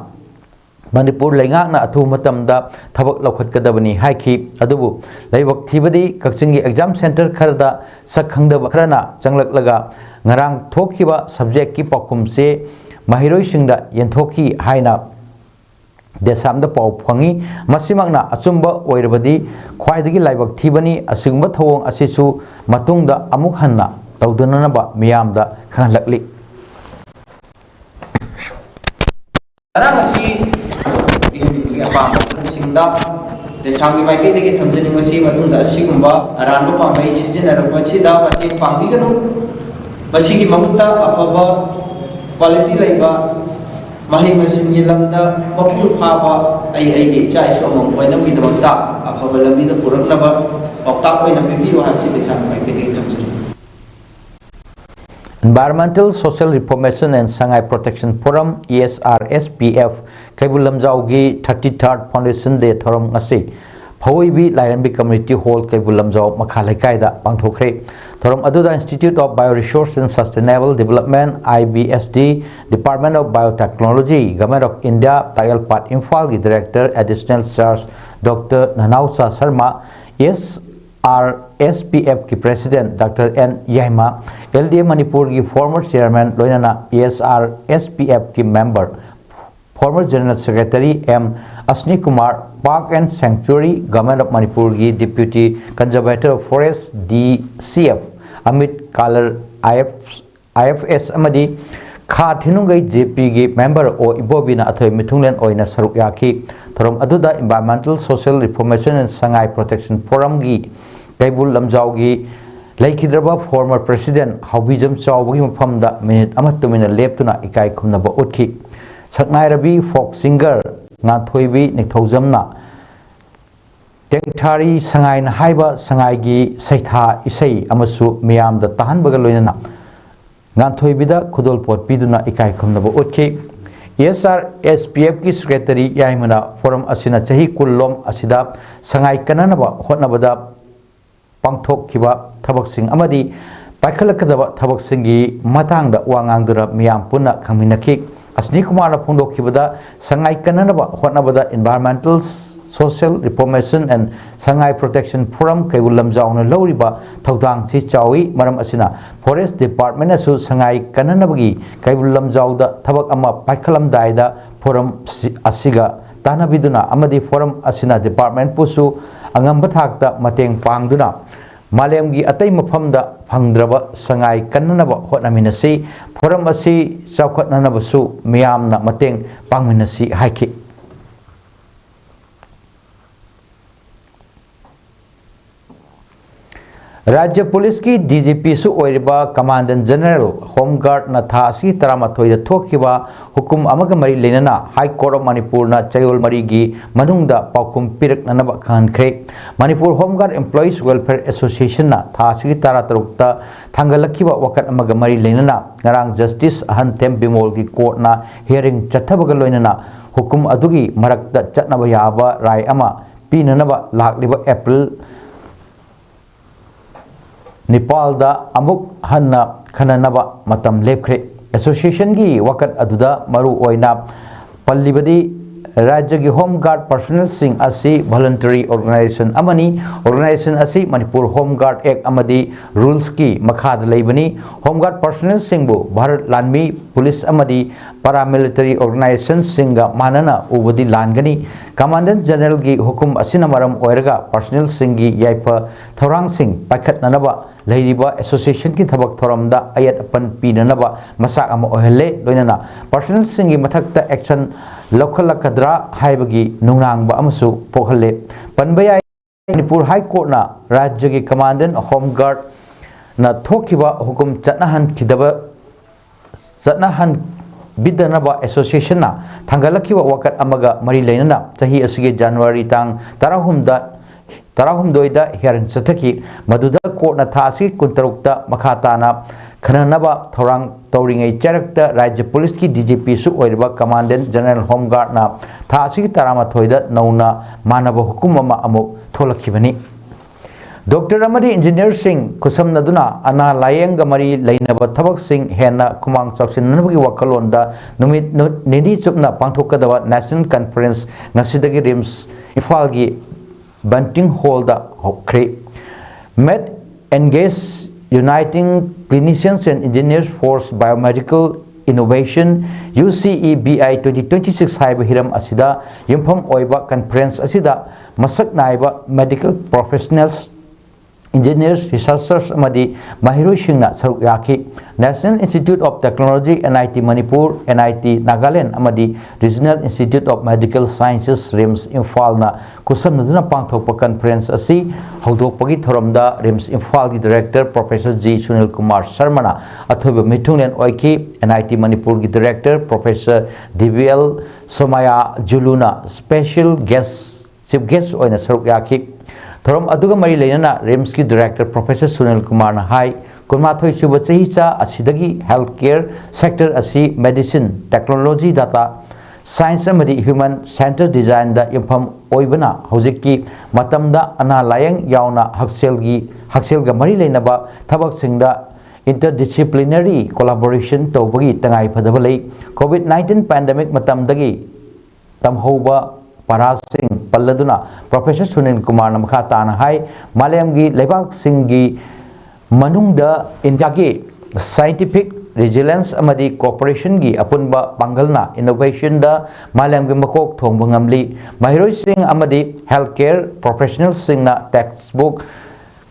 ꯃꯅꯤꯄꯨꯔ ꯂꯩꯉꯥꯛꯅ ꯑꯊꯨꯕ ꯃꯇꯝꯗ ꯊꯕꯛ ꯂꯧꯈꯠꯀꯗꯕꯅꯤ ꯍꯥꯏꯈꯤ꯫ ꯑꯗꯨꯕꯨ ꯂꯥꯏꯕꯛ ꯊꯤꯕꯗꯤ ꯀꯛꯆꯤꯡꯒꯤ ꯑꯦꯛꯖꯥꯝ ꯁꯦꯟꯇꯔ ꯈꯔꯗ ꯁꯛ ꯈꯪꯗꯕ ꯈꯔꯅ ꯆꯪꯂꯛꯂꯒ ꯉꯔꯥꯡ ꯊꯣꯛꯈꯤꯕ ꯁꯕꯖꯦꯛꯀꯤ ꯄꯥꯎꯈꯨꯝ ꯆꯦ ꯃꯍꯩꯔꯣꯏꯁꯤꯡꯗ ꯌꯦꯟꯊꯣꯛꯈꯤ ꯍꯥꯏꯅ ꯗꯦꯁꯥꯝꯗ ꯄꯥꯎ ꯐꯪꯉꯤ꯫ ꯃꯁꯤꯃꯛꯅ ꯑꯆꯨꯝꯕ ꯑꯣꯏꯔꯕꯗꯤ ꯈ꯭ꯋꯥꯏꯗꯒꯤ ꯂꯥꯏꯕꯛ ꯊꯤꯕꯅꯤ꯫ ꯑꯁꯤꯒꯨꯝꯕ ꯊꯧꯑꯣꯡ ꯑꯁꯤꯁꯨ ꯃꯇꯨꯡꯗ ꯑꯃꯨꯛ ꯍꯟꯅ ꯇꯧꯗꯅꯅꯕ ꯃꯤꯌꯥꯝꯗ ꯈꯪꯍꯜꯂꯛꯂꯤ꯫ ꯉꯔꯥꯡ ꯑꯁꯤ ꯃꯤꯍꯨꯝꯒꯤ ꯑꯄꯥꯝꯕꯁꯤꯡꯗ ꯂꯩꯁꯥꯡꯒꯤ ꯃꯥꯏꯀꯩꯗꯒꯤ ꯊꯝꯖꯅꯤꯡꯕꯁꯤ, ꯃꯇꯨꯡꯗ ꯑꯁꯤꯒꯨꯝꯕ ꯑꯔꯥꯟꯕ ꯄꯥꯝꯕꯩ ꯁꯤꯖꯤꯟꯅꯔꯛꯄ ꯑꯁꯤꯗ ꯃꯇꯦꯡ ꯄꯥꯡꯕꯤꯒꯅꯨ꯫ ꯃꯁꯤꯒꯤ ꯃꯍꯨꯠꯇ ꯑꯐꯕ quality ꯂꯩꯕ ꯃꯍꯩ ꯃꯁꯤꯡꯒꯤ ꯂꯝꯗ ꯃꯄꯨꯡ ꯐꯥꯕ ꯑꯩ ꯑꯩꯒꯤ ꯏꯆꯥ ꯏꯁꯨ ꯑꯃꯃꯝ ꯑꯣꯏꯅꯕꯒꯤꯗꯃꯛꯇ ꯑꯐꯕ ꯂꯝꯕꯤꯗ ꯄꯨꯔꯛꯅꯕ ꯄꯥꯎꯇꯥꯛ ꯑꯣꯏꯅ ꯄꯤꯕꯤꯌꯨ ꯍꯥꯏꯕꯁꯤ ꯂꯩꯁꯥꯡꯒꯤ ꯃꯥꯏꯀꯩꯗꯒꯤ ꯊꯝꯖꯔꯤ꯫ Environmental Social Reformation and Sangai Protection Forum, E S R S P F, Keibul ꯂꯝꯖꯥꯎꯒꯤ thirty third Foundation Day ꯊꯧꯔꯝ ꯉꯁꯤ ꯐꯧꯏꯕꯤ ꯂꯥꯏꯔꯦꯝꯕꯤ Community Hall, ꯀꯩꯕꯨꯜ ꯂꯝꯖꯥꯎ ꯃꯈꯥ ꯂꯩꯀꯥꯏꯗ ꯄꯥꯡꯊꯣꯛꯈ꯭ꯔꯦ꯫ ꯊꯧꯔꯝ ꯑꯗꯨꯗ Institute of Bioresource and Sustainable Development, I B S D, Department of Biotechnology, Government of India, Takyelpat ꯏꯝꯐꯥꯜꯒꯤ Director Additional Charge Doctor Nanaocha Sharma, S R S P F ꯀꯤ President Doctor N Yaima, L D A ꯃꯅꯤꯄꯨꯔꯒꯤ former Chairman, ꯂꯣꯏꯅꯅ E S R S P F ꯀꯤ member, former General Secretary M Ashani Kumar, Park and Sanctuary, Government of ꯃꯅꯤꯄꯨꯔꯒꯤ Deputy Conservator of Forest, D C F, Amit colour, I F, I F S, ꯑꯃꯗꯤ ꯈꯥ ꯊꯤꯅꯨꯡꯒꯩ J P ꯒꯤ member ꯑꯣ ꯏꯕꯣꯕꯤꯅ ꯑꯊꯣꯏ ꯃꯤꯊꯨꯡꯂꯦꯟ ꯑꯣꯏꯅ ꯁꯔꯨꯛ ꯌꯥꯈꯤ꯫ ꯊꯧꯔꯝ ꯑꯗꯨꯗ Environmental Social Reformation and Sangai Protection Forum ꯒꯤ ꯀꯩꯕꯨꯜ ꯂꯝꯖꯥꯎꯒꯤ ꯂꯩꯈꯤꯗ꯭ꯔꯕ former President ꯍꯥꯎꯕꯤꯖꯝ ꯆꯥꯎꯕꯒꯤ ꯃꯐꯝꯗ minute ꯑꯃ ꯇꯨꯃꯤꯟꯅ ꯂꯦꯞꯇꯨꯅ ꯏꯀꯥꯏ ꯈꯨꯝꯅꯕ ꯎꯠꯈꯤ꯫ ꯁꯛꯅꯥꯏꯔꯕꯤ folk singer ꯉꯥꯟꯊꯣꯏꯕꯤ ꯅꯤꯡꯊꯧꯖꯝꯅ ꯇꯦꯡꯊꯥꯔꯤ ꯁꯉꯥꯏꯅ ꯍꯥꯏꯕ ꯁꯉꯥꯏꯒꯤ ꯁꯩꯊꯥ ꯏꯁꯩ ꯑꯃꯁꯨ ꯃꯤꯌꯥꯝꯗ ꯇꯥꯍꯟꯕꯒ ꯂꯣꯏꯅꯅ ꯉꯥꯟꯊꯣꯏꯕꯤꯗ ꯈꯨꯗꯣꯜꯄꯣꯠ ꯄꯤꯗꯨꯅ ꯏꯀꯥꯏ ꯈꯨꯝꯅꯕ ꯎꯠꯈꯤ꯫ E S R S P F ꯀꯤ Secretary ꯌꯥꯏꯃꯅ forum ꯑꯁꯤꯅ ꯆꯍꯤ ꯀꯨꯟ ꯂꯣꯝ ꯑꯁꯤꯗ ꯁꯉꯥꯏ ꯀꯟꯅꯅꯕ ꯍꯣꯠꯅꯕꯗ ꯄꯥꯡꯊꯣꯛꯈꯤꯕ ꯊꯕꯛꯁꯤꯡ ꯑꯃꯗꯤ ꯄꯥꯏꯈꯠꯂꯛꯀꯗꯕ ꯊꯕꯛꯁꯤꯡꯒꯤ ꯃꯇꯥꯡꯗ ꯋꯥ ꯉꯥꯡꯗꯨꯅ ꯃꯤꯌꯥꯝ ꯄꯨꯟꯅ ꯈꯪꯃꯤꯟꯅꯈꯤ꯫ ꯑꯁꯅꯤ ꯀꯨꯃꯥꯔꯅ ꯐꯣꯡꯗꯣꯛꯈꯤꯕꯗ, ꯁꯉꯥꯏ ꯀꯟꯅꯅꯕ ꯍꯣꯠꯅꯕꯗ Environmental Social Reformation and Sangai Protection Forum ꯀꯩꯕꯨꯜ ꯂꯝꯖꯥꯎꯅ ꯂꯧꯔꯤꯕ ꯊꯧꯗꯥꯡꯁꯤ ꯆꯥꯎꯏ꯫ ꯃꯔꯝ ꯑꯁꯤꯅ Forest Department ꯅꯁꯨ ꯁꯉꯥꯏ ꯀꯟꯅꯅꯕꯒꯤ ꯀꯩꯕꯨꯜ ꯂꯝꯖꯥꯎꯗ ꯊꯕꯛ ꯑꯃ ꯄꯥꯏꯈꯠꯂꯝꯗꯥꯏꯗ forum ꯁꯤ-, ꯑꯁꯤꯒ ꯇꯥꯟꯅꯕꯤꯗꯨꯅ ꯑꯃꯗꯤ forum ꯑꯁꯤꯅ department ꯄꯨꯁꯨ ꯑꯉꯝꯕ ꯊꯥꯛꯇ ꯃꯇꯦꯡ ꯄꯥꯡꯗꯨꯅ ꯃꯥꯂꯦꯝꯒꯤ ꯑꯇꯩ ꯃꯐꯝꯗ ꯐꯪꯗ꯭ꯔꯕ ꯁꯉꯥꯏ ꯀꯟꯅꯅꯕ ꯍꯣꯠꯅꯃꯤꯟꯅꯁꯤ, ꯐꯣꯔꯝ ꯑꯁꯤ ꯆꯥꯎꯈꯠꯅꯅꯕꯁꯨ ꯃꯤꯌꯥꯝꯅ ꯃꯇꯦꯡ ꯄꯥꯡꯃꯤꯟꯅꯁꯤ ꯍꯥꯏꯈꯤ꯫ ꯔꯥꯖ꯭ꯌ ꯄꯨꯂꯤꯁꯀꯤ ꯗꯤ ꯖꯤ ꯄꯤꯁꯨ ꯑꯣꯏꯔꯤꯕ ꯀꯃꯥꯟꯗꯦꯟ ꯖꯦꯅꯔꯦꯜ ꯍꯣꯝ ꯒꯥꯔꯗꯅ ꯊꯥ ꯑꯁꯤꯒꯤ ꯇꯔꯥꯃꯥꯊꯣꯏꯗ ꯊꯣꯛꯈꯤꯕ ꯍꯨꯀꯨꯝ ꯑꯃꯒ ꯃꯔꯤ ꯂꯩꯅꯅ ꯍꯥꯏ ꯀꯣꯔꯠ ꯑꯣꯐ ꯃꯅꯤꯄꯨꯔꯅ ꯆꯌꯣꯜ ꯃꯔꯤꯒꯤ ꯃꯅꯨꯡꯗ ꯄꯥꯎꯈꯨꯝ ꯄꯤꯔꯛꯅꯅꯕ ꯈꯪꯍꯟꯈ꯭ꯔꯦ꯫ ꯃꯅꯤꯄꯨꯔ ꯍꯣꯝ ꯒꯥꯔꯗ ꯑꯦꯝꯄ꯭ꯂꯣꯌꯤꯁ ꯋꯦꯜꯐꯤꯌꯔ ꯑꯦꯁꯣꯁꯤꯌꯦꯁꯟꯅ ꯊꯥ ꯑꯁꯤꯒꯤ ꯇꯔꯥꯇꯔꯨꯛꯇ ꯊꯥꯡꯒꯠꯂꯛꯈꯤꯕ ꯋꯥꯀꯠ ꯑꯃꯒ ꯃꯔꯤ ꯂꯩꯅꯅ ꯉꯔꯥꯡ ꯖꯁꯇꯤꯁ ꯑꯍꯟꯊꯦꯝ ꯕꯤꯃꯣꯜꯒꯤ ꯀꯣꯔꯠꯅ ꯍꯤꯌꯥꯔꯤꯡ ꯆꯠꯊꯕꯒ ꯂꯣꯏꯅꯅ ꯍꯨꯀꯨꯝ ꯑꯗꯨꯒꯤ ꯃꯔꯛꯇ ꯆꯠꯅꯕ ꯌꯥꯕ ꯔꯥꯏ ꯑꯃ ꯄꯤꯅꯅꯕ ꯂꯥꯛꯂꯤꯕ ꯑꯦꯄ꯭ꯔꯤꯜ ꯅꯤꯄꯥꯜꯗ ꯑꯃꯨꯛ ꯍꯟꯅ ꯈꯟꯅꯅꯕ ꯃꯇꯝ ꯂꯦꯞꯈ꯭ꯔꯦ꯫ ꯑꯦꯁꯣꯁꯤꯌꯦꯁꯟꯒꯤ ꯋꯥꯀꯠ ꯑꯗꯨꯗ ꯃꯔꯨ ꯑꯣꯏꯅ ꯄꯜꯂꯤꯕꯗꯤ, ꯔꯥꯖ꯭ꯌꯒꯤ ꯍꯣꯝ ꯒꯥꯔꯗ ꯄꯔꯁꯣꯅꯦꯜꯁꯤꯡ ꯑꯁꯤ ꯚꯣꯂꯨꯟꯇꯔꯤ ꯑꯣꯔꯒꯅꯥꯏꯖꯦꯁꯟ ꯑꯃꯅꯤ꯫ ꯑꯣꯔꯒꯅꯥꯏꯖꯦꯁꯟ ꯑꯁꯤ ꯃꯅꯤꯄꯨꯔ ꯍꯣꯝ ꯒꯥꯔꯗ ꯑꯦꯛ ꯑꯃꯗꯤ ꯔꯨꯜꯁꯀꯤ ꯃꯈꯥꯗ ꯂꯩꯕꯅꯤ꯫ ꯍꯣꯝ ꯒꯥꯔꯗ ꯄꯔꯁꯣꯅꯦꯜꯁꯤꯡꯕꯨ ꯚꯥꯔꯠ ꯂꯥꯟꯃꯤ, ꯄꯨꯂꯤꯁ ꯑꯃꯗꯤ ꯄꯥꯔꯥꯃꯤꯂꯤꯇꯔꯤ ꯑꯣꯔꯒꯅꯥꯏꯖꯦꯁꯟꯁꯤꯡꯒ ꯃꯥꯟꯅꯅ ꯎꯕꯗꯤ ꯂꯥꯟꯒꯅꯤ꯫ ꯀꯃꯥꯟꯗꯦꯟ ꯖꯦꯅꯔꯦꯜꯒꯤ ꯍꯨꯀꯨꯝ ꯑꯁꯤꯅ ꯃꯔꯝ ꯑꯣꯏꯔꯒ ꯄꯔꯁꯣꯅꯦꯜꯁꯤꯡꯒꯤ ꯌꯥꯏꯐ ꯊꯧꯔꯥꯡꯁꯤꯡ ꯄꯥꯏꯈꯠꯅꯅꯕ ꯂꯩꯔꯤꯕ ꯑꯦꯁꯣꯁꯤꯌꯦꯁꯟꯒꯤ ꯊꯕꯛ ꯊꯧꯔꯝꯗ ꯑꯌꯦꯠ ꯑꯄꯟ ꯄꯤꯅꯅꯕ ꯃꯆꯥꯛ ꯑꯃ ꯑꯣꯏꯍꯜꯂꯦ꯫ ꯂꯣꯏꯅꯅ ꯄꯔꯁꯣꯅꯦꯜꯁꯤꯡꯒꯤ ꯃꯊꯛꯇ ꯑꯦꯛꯁꯟ ꯂꯧꯈꯠꯂꯛꯀꯗ꯭ꯔꯥ ꯍꯥꯏꯕꯒꯤ ꯅꯨꯡꯅꯥꯡꯕ ꯑꯃꯁꯨ ꯄꯣꯛꯍꯜꯂꯦ꯫ ꯄꯟꯕ ꯌꯥꯏ, ꯃꯅꯤꯄꯨꯔ ꯍꯥꯏ ꯀꯣꯔꯠꯅ ꯔꯥꯖ꯭ꯌꯒꯤ ꯀꯃꯥꯟꯗꯦꯟ ꯍꯣꯝ ꯒꯥꯔꯗꯅ ꯊꯣꯛꯈꯤꯕ ꯍꯨꯀꯨꯝ ꯆꯠꯅꯍꯟꯈꯤꯗꯕ, ꯆꯠꯅꯍꯟꯕꯤꯗꯅꯕ ꯑꯦꯁꯣꯁꯤꯌꯦꯁꯟꯅ ꯊꯥꯡꯒꯠꯂꯛꯈꯤꯕ ꯋꯥꯀꯠ ꯑꯃꯒ ꯃꯔꯤ ꯂꯩꯅꯅ ꯆꯍꯤ ꯑꯁꯤꯒꯤ ꯖꯅꯋꯥꯔꯤ ꯇꯥꯡ ꯇꯔꯥꯍꯨꯝꯗ, ꯇꯔꯥꯍꯨꯝꯗꯣꯏꯗ ꯍꯤꯌꯥꯔꯤꯡ ꯆꯠꯊꯈꯤ꯫ ꯃꯗꯨꯗ ꯀꯣꯔꯠꯅ ꯊꯥ ꯑꯁꯤꯒꯤ ꯀꯨꯟꯇꯔꯨꯛꯇ ꯃꯈꯥ ꯇꯥꯅ ꯈꯟꯅꯅꯕ ꯊꯧꯔꯥꯡ ꯇꯧꯔꯤꯉꯩ ꯆꯔꯛꯇ ꯔꯥꯖ꯭ꯌ ꯄꯨꯂꯤꯁꯀꯤ ꯗꯤ ꯖꯤ ꯄꯤꯁꯨ ꯑꯣꯏꯔꯤꯕ ꯀꯃꯥꯟꯗꯦꯟ ꯖꯦꯅꯔꯦꯜ ꯍꯣꯝ ꯒꯥꯔꯗꯅ ꯊꯥ ꯑꯁꯤꯒꯤ ꯇꯔꯥꯃꯥꯊꯣꯏꯗ ꯅꯧꯅ ꯃꯥꯟꯅꯕ ꯍꯨꯀꯨꯝ ꯑꯃ ꯑꯃꯨꯛ ꯊꯣꯛꯂꯛꯈꯤꯕꯅꯤ꯫ ꯗꯣꯛꯇꯔ ꯑꯃꯗꯤ ꯏꯟꯖꯤꯅꯤꯌꯔꯁꯤꯡ ꯈꯨꯠꯁꯝꯅꯗꯨꯅ ꯑꯅꯥ ꯂꯥꯌꯦꯡꯒ ꯃꯔꯤ ꯂꯩꯅꯕ ꯊꯕꯛꯁꯤꯡ ꯍꯦꯟꯅ ꯈꯨꯃꯥꯡ ꯆꯥꯎꯁꯤꯟꯅꯅꯕꯒꯤ ꯋꯥꯈꯜꯂꯣꯟꯗ ꯅꯨꯃꯤꯠ ꯅꯨ-, ꯅꯤꯅꯤ ꯆꯨꯞꯅ ꯄꯥꯡꯊꯣꯛꯀꯗꯕ ꯅꯦꯁꯅꯦꯜ ꯀꯟꯐꯔꯦꯟꯁ ꯉꯁꯤꯗꯒꯤ ꯔꯤꯝꯁ ꯏꯝꯐꯥꯜꯒꯤ ꯕꯟꯇꯤꯡ ꯍꯣꯜꯗ ꯍꯧꯈ꯭ꯔꯦ꯫ Met Engage Uniting Clinicians and Engineers for Biomedical Innovation, U C E B I twenty twenty-six ꯍꯥꯏꯕ ꯍꯤꯔꯝ ꯑꯁꯤꯗ ꯌꯨꯝꯐꯝ ꯑꯣꯏꯕ ꯀꯟꯐꯔꯦꯟꯁ ꯑꯁꯤꯗ ꯃꯁꯛ ꯅꯥꯏꯕ ꯃꯦꯗꯤꯀꯦꯜ ꯄ꯭ꯔꯣꯐꯦꯁꯅꯦꯜꯁ, engineers, researchers ꯑꯃꯗꯤ ꯃꯍꯩꯔꯣꯏꯁꯤꯡꯅ ꯁꯔꯨꯛ ꯌꯥꯈꯤ꯫ National Institute of Technology, N I T Manipur, N I T Nagaland ꯑꯃꯗꯤ Regional Institute of Medical Sciences, RIMS ꯏꯝꯐꯥꯜꯅ ꯈꯨꯠꯁꯝꯅꯗꯨꯅ ꯄꯥꯡꯊꯣꯛꯄ conference ꯑꯁꯤ ꯍꯧꯗꯣꯛꯄꯒꯤ ꯊꯧꯔꯝꯗ RIMS ꯏꯝꯐꯥꯜꯒꯤ director Professor G Sunil Kumar Sharmana ꯑꯊꯣꯏꯕ ꯃꯤꯊꯨꯡꯂꯦꯟ ꯑꯣꯏꯈꯤ꯫ N I T ꯃꯅꯤꯄꯨꯔꯒꯤ director Professor D V L Somayajuluꯅ special guest, chief guest ꯑꯣꯏꯅ ꯁꯔꯨꯛ ꯌꯥꯈꯤ꯫ ꯊꯧꯔꯝ ꯑꯗꯨꯒ ꯃꯔꯤ ꯂꯩꯅꯅ RIMSꯀꯤ director Professor Sunil Kumarꯅ ꯍꯥꯏ, ꯀꯨꯟꯃꯥꯊꯣꯏ ꯁꯨꯕ ꯆꯍꯤꯆꯥ ꯑꯁꯤꯗꯒꯤ health care sector ꯑꯁꯤ medicine, technology, data science ꯑꯃꯗꯤ human centered designꯗ ꯌꯨꯝꯐꯝ ꯑꯣꯏꯕꯅ ꯍꯧꯖꯤꯛꯀꯤ ꯃꯇꯝꯗ ꯑꯅꯥ ꯂꯥꯌꯦꯡ ꯌꯥꯎꯅ ꯍꯛꯁꯦꯜꯒꯤ, ꯍꯛꯁꯦꯜꯒ ꯃꯔꯤ ꯂꯩꯅꯕ ꯊꯕꯛꯁꯤꯡꯗ interdisciplinary collaboration ꯇꯧꯕꯒꯤ ꯇꯉꯥꯏꯐꯗꯕ ꯂꯩ꯫ COVID nineteen pandemic ꯃꯇꯝꯗꯒꯤ ꯇꯝꯍꯧꯕ ꯄꯔꯥꯁꯤꯡ ꯄꯜꯂꯗꯨꯅ Professor Sunil Kumarꯅ ꯃꯈꯥ ꯇꯥꯅ ꯍꯥꯏ, ꯃꯥꯂꯦꯝꯒꯤ ꯂꯩꯕꯥꯛꯁꯤꯡꯒꯤ ꯃꯅꯨꯡꯗ ꯏꯟꯗꯤꯌꯥꯒꯤ scientific resilience ꯑꯃꯗꯤ cooperationꯒꯤ ꯑꯄꯨꯟꯕ ꯄꯥꯡꯒꯜꯅ innovationꯗ ꯃꯥꯂꯦꯝꯒꯤ ꯃꯀꯣꯛ ꯊꯣꯡꯕ ꯉꯝꯂꯤ꯫ ꯃꯍꯩꯔꯣꯏꯁꯤꯡ ꯑꯃꯗꯤ health care professionalꯁꯤꯡꯅ textbook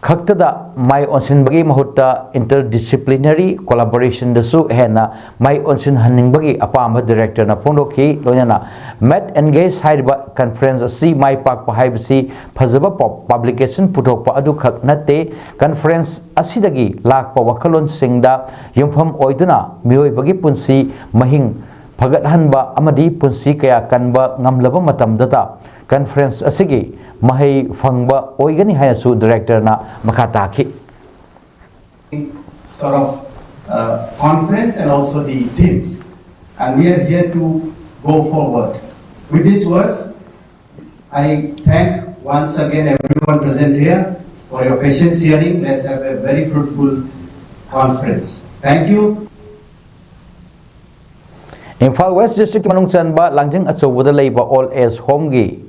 ꯈꯛꯇꯗ ꯃꯥꯏ ꯑꯣꯟꯁꯤꯟꯕꯒꯤ ꯃꯍꯨꯠꯇ interdisciplinary collaborationꯗꯁꯨ ꯍꯦꯟꯅ ꯃꯥꯏ ꯑꯣꯟꯁꯤꯟꯍꯟꯅꯤꯡꯕꯒꯤ ꯑꯄꯥꯝꯕ directorꯅ ꯐꯣꯡꯗꯣꯛꯈꯤ꯫ ꯂꯣꯏꯅꯅ Made Engage ꯍꯥꯏꯔꯤꯕ conference ꯑꯁꯤ ꯃꯥꯏ ꯄꯥꯛꯄ ꯍꯥꯏꯕꯁꯤ ꯐꯖꯕ ꯄ-, publication ꯄꯨꯊꯣꯛꯄ ꯑꯗꯨꯈꯛ ꯅꯠꯇꯦ꯫ Conference ꯑꯁꯤꯗꯒꯤ ꯂꯥꯛꯄ ꯋꯥꯈꯜꯂꯣꯟꯁꯤꯡꯗ ꯌꯨꯝꯐꯝ ꯑꯣꯏꯗꯨꯅ ꯃꯤꯑꯣꯏꯕꯒꯤ ꯄꯨꯟꯁꯤ ꯃꯍꯤꯡ ꯐꯒꯠꯍꯟꯕ ꯑꯃꯗꯤ ꯄꯨꯟꯁꯤ ꯀꯌꯥ ꯀꯟꯕ ꯉꯝꯂꯕ ꯃꯇꯝꯗꯇ conference ꯑꯁꯤꯒꯤ ꯃꯍꯩ ꯐꯪꯕ ꯑꯣꯏꯒꯅꯤ ꯍꯥꯏꯅꯁꯨ directorꯅ ꯃꯈꯥ ꯇꯥꯈꯤ꯫ Sort of uh, conference and also the theme. And we are here to go forward. With these words, I thank once again everyone present here for your patience hearing. Let's have a very fruitful conference. Thank you. Imphal West District ꯃꯅꯨꯡ ꯆꯟꯕ ꯂꯥꯡꯖꯤꯡ ꯑꯆꯧꯕꯗ ꯂꯩꯕ old age homeꯒꯤ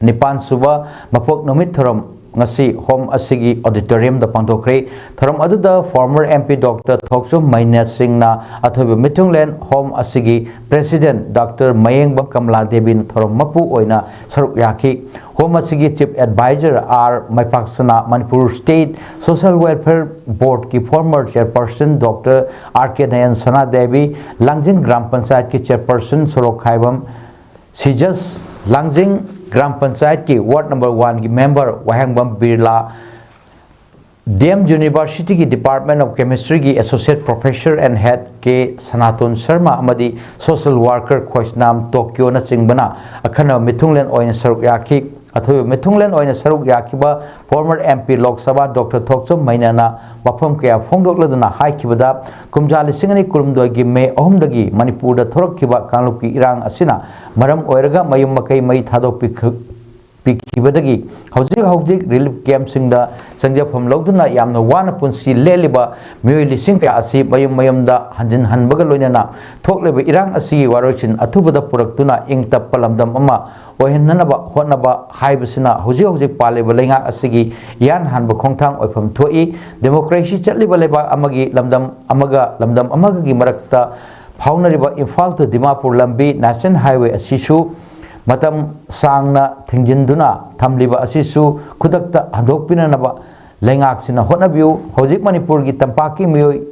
ꯅꯤꯄꯥꯟ ꯁꯨꯕ ꯃꯄꯣꯛ ꯅꯨꯃꯤꯠ ꯊꯧꯔꯝ ꯉꯁꯤ ꯍꯣꯝ ꯑꯁꯤꯒꯤ ꯑꯣꯗꯤꯇꯣꯔꯤꯌꯝꯗ ꯄꯥꯡꯊꯣꯛꯈ꯭ꯔꯦ꯫ ꯊꯧꯔꯝ ꯑꯗꯨꯗ former M P Doctor ꯊꯣꯛꯆꯣꯝ ꯃꯩꯅ ꯁꯤꯡꯅ ꯑꯊꯣꯏꯕ ꯃꯤꯊꯨꯡꯂꯦꯟ ꯍꯣꯝ ꯑꯁꯤꯒꯤ President Doctor ꯃꯌꯦꯡꯕꯝ ꯀꯃꯂꯥ ꯗꯦꯕꯤꯅ ꯊꯧꯔꯝ ꯃꯄꯨ ꯑꯣꯏꯅ ꯁꯔꯨꯛ ꯌꯥꯈꯤ꯫ ꯍꯣꯝ ꯑꯁꯤꯒꯤ Chief Advisor R ꯃꯩꯄꯥꯛꯁꯅꯥ, Manipur State Social Welfare Boardꯀꯤ former Chairperson Doctor R K Nayan Sana Devi, Langjing Gram ꯄꯟꯆꯥꯌꯠꯀꯤ Chairperson ꯁꯣꯔꯣꯛꯈꯥꯏꯕꯝ ꯁꯤꯖꯁ, ꯂꯥꯡꯖꯤꯡ ꯒ꯭ꯔꯥꯝ ꯄꯟꯆꯥꯌꯠꯀꯤ Ward number oneꯒꯤ member Wahengbam Birla, D M Universityꯒꯤ Department of Chemistryꯒꯤ Associate Professor and Head K Sanaton Sharma ꯑꯃꯗꯤ social worker ꯈꯣꯏꯁꯅꯥꯝ ꯇꯣꯀꯤꯌꯣꯅꯆꯤꯡꯕꯅ ꯑꯈꯟꯅꯕ ꯃꯤꯊꯨꯡꯂꯦꯟ ꯑꯣꯏꯅ ꯁꯔꯨꯛ ꯌꯥꯈꯤ꯫ ꯑꯊꯣꯏꯕ ꯃꯤꯊꯨꯡꯂꯦꯟ ꯑꯣꯏꯅ ꯁꯔꯨꯛ ꯌꯥꯈꯤꯕ former M P Lok Sabha Doctor ꯊꯣꯛꯆꯣꯝ ꯃꯩꯅꯅ ꯋꯥꯐꯝ ꯀꯌꯥ ꯐꯣꯡꯗꯣꯛꯂꯗꯨꯅ ꯍꯥꯏꯈꯤꯕꯗ, ꯀꯨꯝꯖꯥ ꯂꯤꯁꯤꯡ ꯑꯅꯤ ꯀꯨꯟꯍꯨꯝꯗꯣꯏꯒꯤ ꯃꯦ ꯑꯍꯨꯝꯗꯒꯤ ꯃꯅꯤꯄꯨꯔꯗ ꯊꯣꯔꯛꯈꯤꯕ ꯀꯥꯡꯂꯨꯞꯀꯤ ꯏꯔꯥꯡ ꯑꯁꯤꯅ ꯃꯔꯝ ꯑꯣꯏꯔꯒ ꯃꯌꯨꯝ ꯃꯀꯩ ꯃꯩ ꯊꯥꯗꯣꯛꯄꯤꯈ-, ꯄꯤꯈꯤꯕꯗꯒꯤ ꯍꯧꯖꯤꯛ ꯍꯧꯖꯤꯛ relief campꯁꯤꯡꯗ ꯆꯪꯖꯐꯝ ꯂꯧꯗꯨꯅ ꯌꯥꯝꯅ ꯋꯥꯅ ꯄꯨꯟꯁꯤ ꯂꯦꯜꯂꯤꯕ ꯃꯤꯑꯣꯏ ꯂꯤꯁꯤꯡ ꯀꯌꯥ ꯑꯁꯤ ꯃꯌꯨꯝ ꯃꯌꯨꯝꯗ ꯍꯟꯖꯤꯟꯍꯟꯕꯒ ꯂꯣꯏꯅꯅ ꯊꯣꯛꯂꯤꯕ ꯏꯔꯥꯡ ꯑꯁꯤꯒꯤ ꯋꯥꯔꯣꯏꯁꯤꯟ ꯑꯊꯨꯕꯗ ꯄꯨꯔꯛꯇꯨꯅ ꯏꯪ ꯇꯞꯄ ꯂꯝꯗꯝ ꯑꯃ ꯑꯣꯏꯍꯟꯅꯅꯕ ꯍꯣꯠꯅꯕ ꯍꯥꯏꯕꯁꯤꯅ ꯍꯧꯖꯤꯛ ꯍꯧꯖꯤꯛ ꯄꯥꯜꯂꯤꯕ ꯂꯩꯉꯥꯛ ꯑꯁꯤꯒꯤ ꯏꯍꯥꯟ ꯍꯥꯟꯕ ꯈꯣꯡꯊꯥꯡ ꯑꯣꯏꯐꯝ ꯊꯣꯛꯏ꯫ Democracy ꯆꯠꯂꯤꯕ ꯂꯩꯕꯥꯛ ꯑꯃꯒꯤ ꯂꯝꯗꯝ ꯑꯃꯒ ꯂꯝꯗꯝ ꯑꯃꯒꯒꯤ ꯃꯔꯛꯇ ꯐꯥꯎꯅꯔꯤꯕ ꯏꯝꯐꯥꯜ to ꯗꯤꯃꯥꯄꯨꯔ ꯂꯝꯕꯤ National Highway ꯑꯁꯤꯁꯨ ꯃꯇꯝ ꯁꯥꯡꯅ ꯊꯤꯡꯖꯤꯟꯗꯨꯅ ꯊꯝꯂꯤꯕ ꯑꯁꯤꯁꯨ ꯈꯨꯗꯛꯇ ꯍꯟꯗꯣꯛꯄꯤꯅꯅꯕ ꯂꯩꯉꯥꯛꯁꯤꯅ ꯍꯣꯠꯅꯕꯤꯌꯨ꯫ ꯍꯧꯖꯤꯛ ꯃꯅꯤꯄꯨꯔꯒꯤ ꯇꯝꯄꯥꯛꯀꯤ ꯃꯤꯑꯣꯏ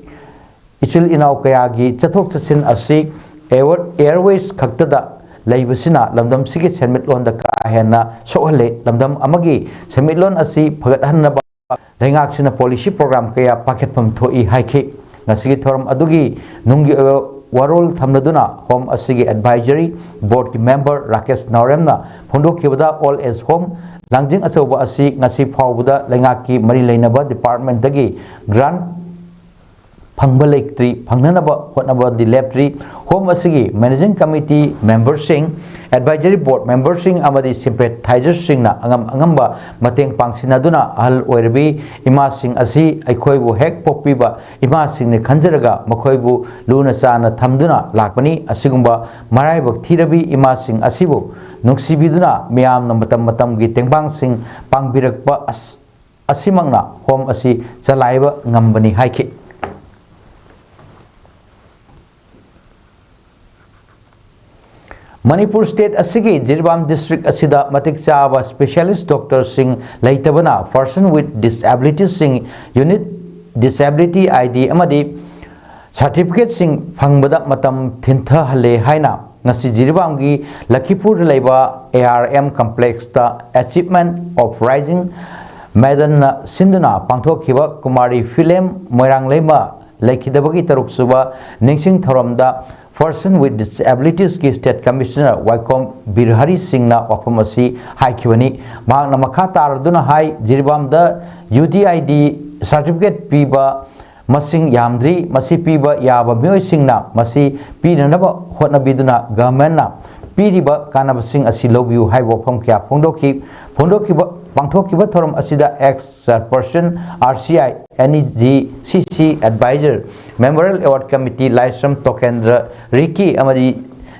ꯏꯆꯤꯜ ꯏꯅꯥꯎ ꯀꯌꯥꯒꯤ ꯆꯠꯊꯣꯛ ꯆꯠꯁꯤꯟ ꯑꯁꯤ air-, airways ꯈꯛꯇꯗ ꯂꯩꯕꯁꯤꯅ ꯂꯝꯗꯝꯁꯤꯒꯤ ꯁꯦꯟꯃꯤꯠꯂꯣꯟꯗ ꯀꯥ ꯍꯦꯟꯅ ꯁꯣꯛꯍꯜꯂꯦ꯫ ꯂꯝꯗꯝ ꯑꯃꯒꯤ ꯁꯦꯟꯃꯤꯠꯂꯣꯟ ꯑꯁꯤ ꯐꯒꯠꯍꯟꯅꯕ ꯂꯩꯉꯥꯛꯁꯤꯅ policy program ꯀꯌꯥ ꯄꯥꯏꯈꯠꯐꯝ ꯊꯣꯛꯏ ꯍꯥꯏꯈꯤ꯫ ꯉꯁꯤꯒꯤ ꯊꯧꯔꯝ ꯑꯗꯨꯒꯤ ꯅꯨꯡꯒꯤ ꯑꯣꯏꯕ ꯋꯥꯔꯣꯜ ꯊꯝꯂꯗꯨꯅ ꯍꯣꯝ ꯑꯁꯤꯒꯤ advisory boardꯀꯤ member ꯔꯥꯀꯦꯁ ꯅꯥꯎꯔꯦꯝꯅ ꯐꯣꯡꯗꯣꯛꯈꯤꯕꯗ, Old Age Home ꯂꯥꯡꯖꯤꯡ ꯑꯆꯧꯕ ꯑꯁꯤ ꯉꯁꯤ ꯐꯥꯎꯕꯗ ꯂꯩꯉꯥꯛꯀꯤ ꯃꯔꯤ ꯂꯩꯅꯕ departmentꯇꯒꯤ grant ꯐꯪꯕ ꯂꯩꯇ꯭ꯔꯤ, ꯐꯪꯅꯅꯕ ꯍꯣꯠꯅꯕꯗꯤ ꯂꯦꯞꯇ꯭ꯔꯤ꯫ ꯍꯣꯝ ꯑꯁꯤꯒꯤ ꯃꯦꯅꯦꯖꯤꯡ ꯀꯃꯤꯇꯤ ꯃꯦꯝꯕꯔꯁꯤꯡ, ꯑꯦꯗꯚꯥꯏꯖꯔꯤ ꯕꯣꯔꯗ ꯃꯦꯝꯕꯔꯁꯤꯡ ꯑꯃꯗꯤ ꯁꯤꯝꯄꯦꯊꯥꯏꯖꯔꯁꯤꯡꯅ ꯑꯉꯝ ꯑꯉꯝꯕ ꯃꯇꯦꯡ ꯄꯥꯡꯁꯤꯟꯅꯗꯨꯅ ꯑꯍꯜ ꯑꯣꯏꯔꯕꯤ ꯏꯃꯥꯁꯤꯡ ꯑꯁꯤ ꯑꯩꯈꯣꯏꯕꯨ ꯍꯦꯛ ꯄꯣꯛꯄꯤꯕ ꯏꯃꯥꯁꯤꯡꯅꯤ ꯈꯟꯖꯔꯒ ꯃꯈꯣꯏꯕꯨ ꯂꯨꯅ ꯆꯥꯟꯅ ꯊꯝꯗꯨꯅ ꯂꯥꯛꯄꯅꯤ꯫ ꯑꯁꯤꯒꯨꯝꯕ ꯃꯔꯥꯏꯕꯛ ꯊꯤꯔꯕꯤ ꯏꯃꯥꯁꯤꯡ ꯑꯁꯤꯕꯨ ꯅꯨꯡꯁꯤꯕꯤꯗꯨꯅ ꯃꯤꯌꯥꯝꯅ ꯃꯇꯝ ꯃꯇꯝꯒꯤ ꯇꯦꯡꯕꯥꯡꯁꯤꯡ ꯄꯥꯡꯕꯤꯔꯛꯄ ꯑꯁ-, ꯑꯁꯤꯃꯛꯅ ꯍꯣꯝ ꯑꯁꯤ ꯆꯂꯥꯏꯕ ꯉꯝꯕꯅꯤ ꯍꯥꯏꯈꯤ꯫ ꯃꯅꯤꯄꯨꯔ ꯁ꯭ꯇꯦꯠ ꯑꯁꯤꯒꯤ ꯖꯤꯔꯤꯕꯥꯝ ꯗꯤꯁꯇ꯭ꯔꯤꯛ ꯑꯁꯤꯗ ꯃꯇꯤꯛ ꯆꯥꯕ ꯁ꯭ꯄꯦꯁꯤꯌꯦꯂꯤꯁ ꯗꯣꯛꯇꯔꯁꯤꯡ ꯂꯩꯇꯕꯅ ꯄꯔꯁꯟ ꯋꯤꯠ ꯗꯤꯁꯑꯦꯕꯤꯂꯤꯇꯤꯁꯤꯡ ꯌꯨꯅꯤꯛ ꯗꯤꯁꯑꯦꯕꯤꯂꯤꯇꯤ ꯑꯥꯏ ꯗꯤ ꯑꯃꯗꯤ ꯁꯥꯔꯇꯤꯐꯤꯀꯦꯠꯁꯤꯡ ꯐꯪꯕꯗ ꯃꯇꯝ ꯊꯤꯟꯊꯍꯜꯂꯦ ꯍꯥꯏꯅ ꯉꯁꯤ ꯖꯤꯔꯤꯕꯥꯝꯒꯤ ꯂꯈꯤꯄꯨꯔꯗ ꯂꯩꯕ ꯑꯦ ꯑꯥꯔ ꯑꯦꯝ ꯀꯝꯄ꯭ꯂꯦꯛꯁꯇ Achievement of Rising Maiden ꯁꯤꯟꯗꯨꯅ ꯄꯥꯡꯊꯣꯛꯈꯤꯕ ꯀꯨꯃꯥꯔꯤ ꯐꯤꯂꯦꯝ ꯃꯣꯏꯔꯥꯡꯂꯩꯃ ꯂꯩꯈꯤꯗꯕꯒꯤ ꯇꯔꯨꯛ ꯁꯨꯕ ꯅꯤꯡꯁꯤꯡ ꯊꯧꯔꯝꯗ Person with Disabilitiesꯀꯤ ꯁ꯭ꯇꯦꯠ ꯀꯃꯤꯁꯅꯔ ꯋꯥꯏꯈꯣꯝ ꯕꯤꯔꯍꯔꯤ ꯁꯤꯡꯅ ꯋꯥꯐꯝ ꯑꯁꯤ ꯍꯥꯏꯈꯤꯕꯅꯤ꯫ ꯃꯍꯥꯛꯅ ꯃꯈꯥ ꯇꯥꯔꯗꯨꯅ ꯍꯥꯏ, ꯖꯤꯔꯤꯕꯥꯝꯗ U D I D certificate ꯄꯤꯕ ꯃꯁꯤꯡ ꯌꯥꯝꯗ꯭ꯔꯤ꯫ ꯃꯁꯤ ꯄꯤꯕ ꯌꯥꯕ ꯃꯤꯑꯣꯏꯁꯤꯡꯅ ꯃꯁꯤ ꯄꯤꯅꯅꯕ ꯍꯣꯠꯅꯕꯤꯗꯨꯅ ꯒꯚꯔꯟꯃꯦꯟꯠꯅ ꯄꯤꯔꯤꯕ ꯀꯥꯟꯅꯕꯁꯤꯡ ꯑꯁꯤ ꯂꯧꯕꯤꯌꯨ ꯍꯥꯏꯕ ꯋꯥꯐꯝ ꯀꯌꯥ ꯐꯣꯡꯗꯣꯛꯈꯤ꯫ ꯐꯣꯡꯗꯣꯛꯈꯤꯕ, ꯄꯥꯡꯊꯣꯛꯈꯤꯕ ꯊꯧꯔꯝ ꯑꯁꯤꯗ X ꯆꯦꯌꯔꯄꯔꯁꯟ, R C I, N E G C C adviser, memorial award committee Laishram Tokendra Riki ꯑꯃꯗꯤ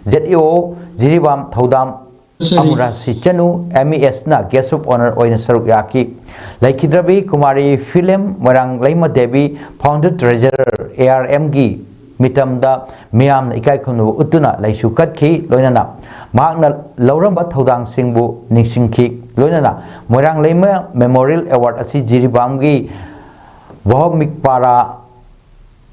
Z E O Jiribam Thoudam Sari. ꯑꯃꯨꯔꯥꯁꯤ ꯆꯅꯨ, ꯑꯦꯝ ꯏ ꯑꯦꯁꯅ ꯒꯦꯁ ꯑꯣꯐ ꯑꯣꯅꯔ ꯑꯣꯏꯅ ꯁꯔꯨꯛ ꯌꯥꯈꯤ꯫ ꯂꯩꯈꯤꯗ꯭ꯔꯕꯤ Kumari Philem Moirang Leima Devi, founder treasurer, A R ꯑꯦꯝꯒꯤ ꯃꯤꯇꯝꯗ ꯃꯤꯌꯥꯝꯅ ꯏꯀꯥꯏ ꯈꯨꯝꯅꯕ ꯎꯠꯇꯨꯅ ꯂꯩꯁꯨ ꯀꯠꯈꯤ꯫ ꯂꯣꯏꯅꯅ ꯃꯍꯥꯛꯅ ꯂꯧꯔꯝꯕ ꯊꯧꯗꯥꯡꯁꯤꯡꯕꯨ ꯅꯤꯡꯁꯤꯡꯈꯤ꯫ ꯂꯣꯏꯅꯅ ꯃꯣꯏꯔꯥꯡ ꯂꯩꯃ ꯃꯦꯃꯣꯔꯤꯌꯦꯜ ꯑꯦꯋꯥꯔꯗ ꯑꯁꯤ ꯖꯤꯔꯤꯕꯥꯝꯒꯤ ꯚꯧꯃꯤꯛꯄꯥꯔꯥ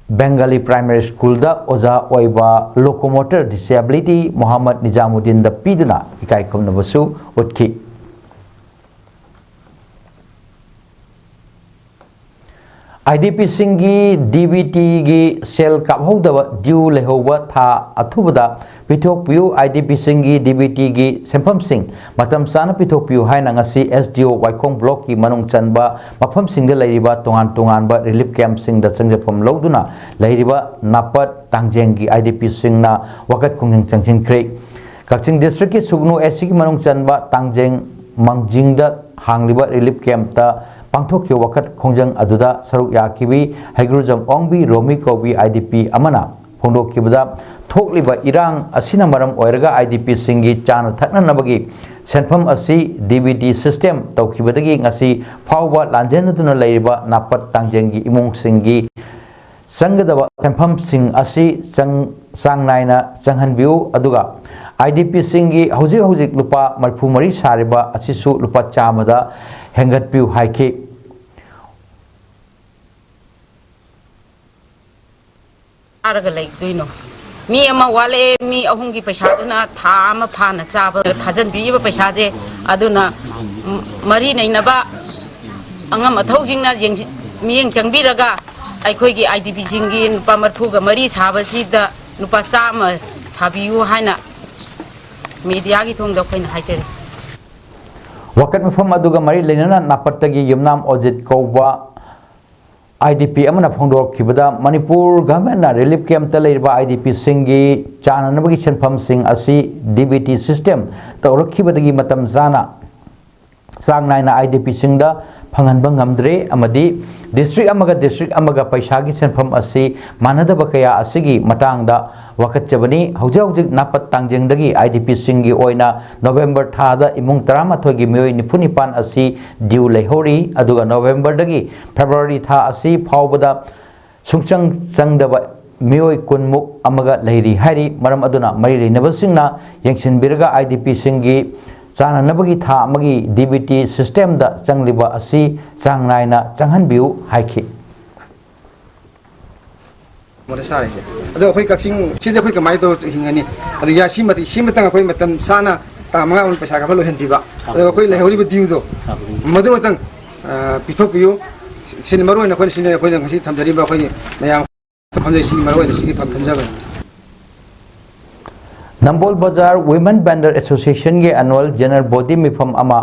ꯕꯦꯡꯒꯥꯂꯤ ꯄ꯭ꯔꯥꯏꯃꯥꯔꯤ ꯁ꯭ꯀꯨꯜꯗ ꯑꯣꯖꯥ ꯑꯣꯏꯕ ꯂꯣꯀꯣꯃꯣꯇꯔ ꯗꯤꯁꯦꯕꯤꯂꯤꯇꯤ ꯃꯣꯍꯝꯃꯗ ꯅꯤꯖꯥꯃꯨꯗꯗꯤꯟꯗ ꯄꯤꯗꯨꯅ ꯏꯀꯥꯏ ꯈꯨꯝꯅꯕꯁꯨ ꯎꯠꯈꯤ꯫ IDPꯁꯤꯡꯒꯤ DBTꯒꯤ ꯁꯦꯜ ꯀꯥꯞꯍꯧꯗꯕ ꯗ꯭ꯌꯨ ꯂꯩꯍꯧꯕ ꯊꯥ ꯑꯊꯨꯕꯗ ꯄꯤꯊꯣꯛꯄꯤꯌꯨ꯫ IDPꯁꯤꯡꯒꯤ DBTꯒꯤ ꯁꯦꯟꯐꯝꯁꯤꯡ ꯃꯇꯝ ꯆꯥꯅ ꯄꯤꯊꯣꯛꯄꯤꯌꯨ ꯍꯥꯏꯅ ꯉꯁꯤ SDO ꯋꯥꯏꯈꯣꯡ blockꯀꯤ ꯃꯅꯨꯡ ꯆꯟꯕ ꯃꯐꯝꯁꯤꯡꯗ ꯂꯩꯔꯤꯕ ꯇꯣꯉꯥꯟ ꯇꯣꯉꯥꯟꯕ relief campꯁꯤꯡꯗ ꯆꯪꯖꯐꯝ ꯂꯧꯗꯨꯅ ꯂꯩꯔꯤꯕ ꯅꯥꯄꯠ ꯇꯥꯡꯖꯦꯡꯒꯤ IDPꯁꯤꯡꯅ ꯋꯥꯀꯠ ꯈꯣꯡꯖꯪ ꯆꯪꯁꯤꯟꯈ꯭ꯔꯦ꯫ ꯀꯛꯆꯤꯡ districtꯀꯤ ꯁꯨꯒꯅꯨ SCꯒꯤ ꯃꯅꯨꯡ ꯆꯟꯕ ꯇꯥꯡꯖꯦꯡ ꯃꯥꯡꯖꯤꯡꯗ ꯍꯥꯡꯂꯤꯕ relief campꯇ ꯄꯥꯡꯊꯣꯛꯈꯤꯕ ꯋꯥꯀꯠ ꯈꯣꯡꯖꯪ ꯑꯗꯨꯗ ꯁꯔꯨꯛ ꯌꯥꯈꯤꯕꯤ ꯍꯩꯒ꯭ꯔꯨꯖꯝ ꯑꯣꯡꯕꯤ ꯔꯣꯃꯤ ꯀꯧꯕꯤ IDP ꯑꯃꯅ ꯐꯣꯡꯗꯣꯛꯈꯤꯕꯗ, ꯊꯣꯛꯂꯤꯕ ꯏꯔꯥꯡ ꯑꯁꯤꯅ ꯃꯔꯝ ꯑꯣꯏꯔꯒ IDPꯁꯤꯡꯒꯤ ꯆꯥꯅ ꯊꯛꯅꯅꯕꯒꯤ ꯁꯦꯟꯐꯝ ꯑꯁꯤ DBT system ꯇꯧꯈꯤꯕꯗꯒꯤ ꯉꯁꯤ ꯐꯥꯎꯕ ꯂꯥꯟꯖꯦꯟꯅꯗꯨꯅ ꯂꯩꯔꯤꯕ ꯅꯥꯄꯠ ꯇꯥꯡꯖꯦꯡꯒꯤ ꯏꯃꯨꯡꯁꯤꯡꯒꯤ ꯆꯪꯒꯗꯕ ꯁꯦꯟꯐꯝꯁꯤꯡ ꯑꯁꯤ ꯆꯪ-, ꯆꯥꯡ ꯅꯥꯏꯅ ꯆꯪꯍꯟꯕꯤꯌꯨ, ꯑꯗꯨꯒ IDPꯁꯤꯡꯒꯤ ꯍꯧꯖꯤꯛ ꯍꯧꯖꯤꯛ ꯂꯨꯄꯥ ꯃꯔꯤꯐꯨ ꯃꯔꯤ ꯁꯥꯔꯤꯕ ꯑꯁꯤꯁꯨ ꯂꯨꯄꯥ ꯆꯥꯝꯃꯗ ꯍꯦꯟꯒꯠꯄꯤꯌꯨ ꯍꯥꯏꯈꯤ꯫ ꯆꯥꯔꯒ ꯂꯩꯗꯣꯏꯅꯣ? ꯃꯤ ꯑꯃ ꯋꯥꯠꯂꯛꯑꯦ, ꯃꯤ ꯑꯍꯨꯝꯒꯤ ꯄꯩꯁꯥꯗꯨꯅ ꯊꯥ ꯑꯃ ꯐꯥꯅ ꯆꯥꯕ ꯊꯥꯖꯤꯟꯕꯤꯔꯤꯕ ꯄꯩꯁꯥꯁꯦ, ꯑꯗꯨꯅ ꯃꯔꯤ ꯂꯩꯅꯕ ꯑꯉꯝ ꯑꯊꯧꯁꯤꯡꯅ ꯌꯦꯡꯁꯤ-, ꯃꯤꯠꯌꯦꯡ ꯆꯪꯕꯤꯔꯒ ꯑꯩꯈꯣꯏꯒꯤ IDPꯁꯤꯡꯒꯤ ꯂꯨꯄꯥ ꯃꯔꯤꯐꯨꯒ ꯃꯔꯤ ꯁꯥꯕꯁꯤꯗ ꯂꯨꯄꯥ ꯆꯥꯝꯃ ꯁꯥꯕꯤꯌꯨ ꯍꯥꯏꯅ mediaꯒꯤ ꯊꯣꯡꯗ ꯑꯩꯈꯣꯏꯅ ꯍꯥꯏꯖꯔꯤ꯫ ꯋꯥꯀꯠ ꯃꯐꯝ ꯑꯗꯨꯒ ꯃꯔꯤ ꯂꯩꯅꯅ ꯅꯥꯄꯠꯇꯒꯤ ꯌꯨꯝꯅꯥꯝ ꯑꯣꯖꯤꯠ ꯀꯧꯕ IDP ꯑꯃꯅ ꯐꯣꯡꯗꯣꯔꯛꯈꯤꯕꯗ, ꯃꯅꯤꯄꯨꯔ governmentꯅ relief campꯇ ꯂꯩꯔꯤꯕ IDPꯁꯤꯡꯒꯤ ꯆꯥꯅꯅꯕꯒꯤ ꯁꯦꯟꯐꯝꯁꯤꯡ ꯑꯁꯤ DBT system ꯇꯧꯔꯛꯈꯤꯕꯗꯒꯤ ꯃꯇꯝ ꯆꯥꯅ ꯆꯥꯡ ꯅꯥꯏꯅ IDPꯁꯤꯡꯗ ꯐꯪꯍꯟꯕ ꯉꯝꯗ꯭ꯔꯦ ꯑꯃꯗꯤ district ꯑꯃꯒ district ꯑꯃꯒ ꯄꯩꯁꯥꯒꯤ ꯁꯦꯟꯐꯝ ꯑꯁꯤ ꯃꯥꯟꯅꯗꯕ ꯀꯌꯥ ꯑꯁꯤꯒꯤ ꯃꯇꯥꯡꯗ ꯋꯥꯀꯠꯆꯕꯅꯤ꯫ ꯍꯧꯖꯤꯛ ꯍꯧꯖꯤꯛ ꯅꯥꯄꯠ ꯇꯥꯡꯖꯦꯡꯗꯒꯤ IDPꯁꯤꯡꯒꯤ ꯑꯣꯏꯅ November ꯊꯥꯗ ꯏꯃꯨꯡ ꯇꯔꯥꯃꯥꯊꯣꯏꯒꯤ ꯃꯤꯑꯣꯏ ꯅꯤꯐꯨ ꯅꯤꯄꯥꯟ ꯑꯁꯤ due ꯂꯩꯍꯧꯔꯤ, ꯑꯗꯨꯒ Novemberꯗꯒꯤ February ꯊꯥ ꯑꯁꯤ ꯐꯥꯎꯕꯗ ꯁꯨꯡꯆꯪ ꯆꯪꯗꯕ ꯃꯤꯑꯣꯏ ꯀꯨꯟꯃꯨꯛ ꯑꯃꯒ ꯂꯩꯔꯤ ꯍꯥꯏꯔꯤ꯫ ꯃꯔꯝ ꯑꯗꯨꯅ ꯃꯔꯤ ꯂꯩꯅꯕꯁꯤꯡꯅ ꯌꯦꯡꯁꯤꯟꯕꯤꯔꯒ IDPꯁꯤꯡꯒꯤ ꯆꯥꯅꯅꯕꯒꯤ ꯊꯥ ꯑꯃꯒꯤ DBT systemꯗ ꯆꯪꯂꯤꯕ ꯑꯁꯤ ꯆꯥꯡ ꯅꯥꯏꯅ ꯆꯪꯍꯟꯕꯤꯌꯨ ꯍꯥꯏꯈꯤ꯫ ꯃꯣꯔꯦ ꯁꯥꯔꯤꯁꯦ꯫ ꯑꯗꯣ ꯑꯩꯈꯣꯏ ꯀꯛꯆꯤꯡ ꯁꯤꯗꯤ ꯑꯩꯈꯣꯏ ꯀꯃꯥꯏꯅ ꯇꯧꯔ ꯍꯤꯡꯒꯅꯤ? ꯑꯗꯨ ꯌꯥ-, ꯁꯤ ꯃꯇꯤꯛ, ꯁꯤ ꯃꯇꯪ ꯑꯩꯈꯣꯏ ꯃꯇꯝ ꯆꯥꯅ ꯇꯥꯡ ꯃꯉꯥ ꯃꯅꯨꯡꯗ ꯄꯩꯁꯥ ꯀꯥꯞꯍꯜꯂꯣꯏꯍꯟꯕꯤꯕ꯫ ꯑꯗꯨꯒ ꯑꯩꯈꯣꯏ ꯂꯩꯍꯧꯔꯤꯕ dueꯗꯣ, ꯃꯗꯨꯃꯇꯪ, ꯑ, ꯄꯤꯊꯣꯛꯄꯤꯌꯨ꯫ ꯁꯤꯅꯤ ꯃꯔꯨ ꯑꯣꯏꯅ ꯑꯩꯈꯣꯏꯅ ꯁꯤꯅꯤ ꯑꯩꯈꯣꯏꯅ ꯉꯁꯤ ꯊꯝꯖꯔꯤꯕ ꯑꯩꯈꯣꯏꯒꯤ ꯃꯌꯥꯝ ꯈꯝꯖꯩ ꯁꯤꯒꯤ ꯃꯔꯨ ꯑꯣꯏꯅ ꯁꯤꯒꯤ ꯐꯝꯖꯕꯅꯤ꯫ ꯅꯝꯕꯣꯜ ꯕꯖꯥꯔ Women Vendor Association ꯒꯤ Annual General Body ꯃꯤꯐꯝ ꯑꯃ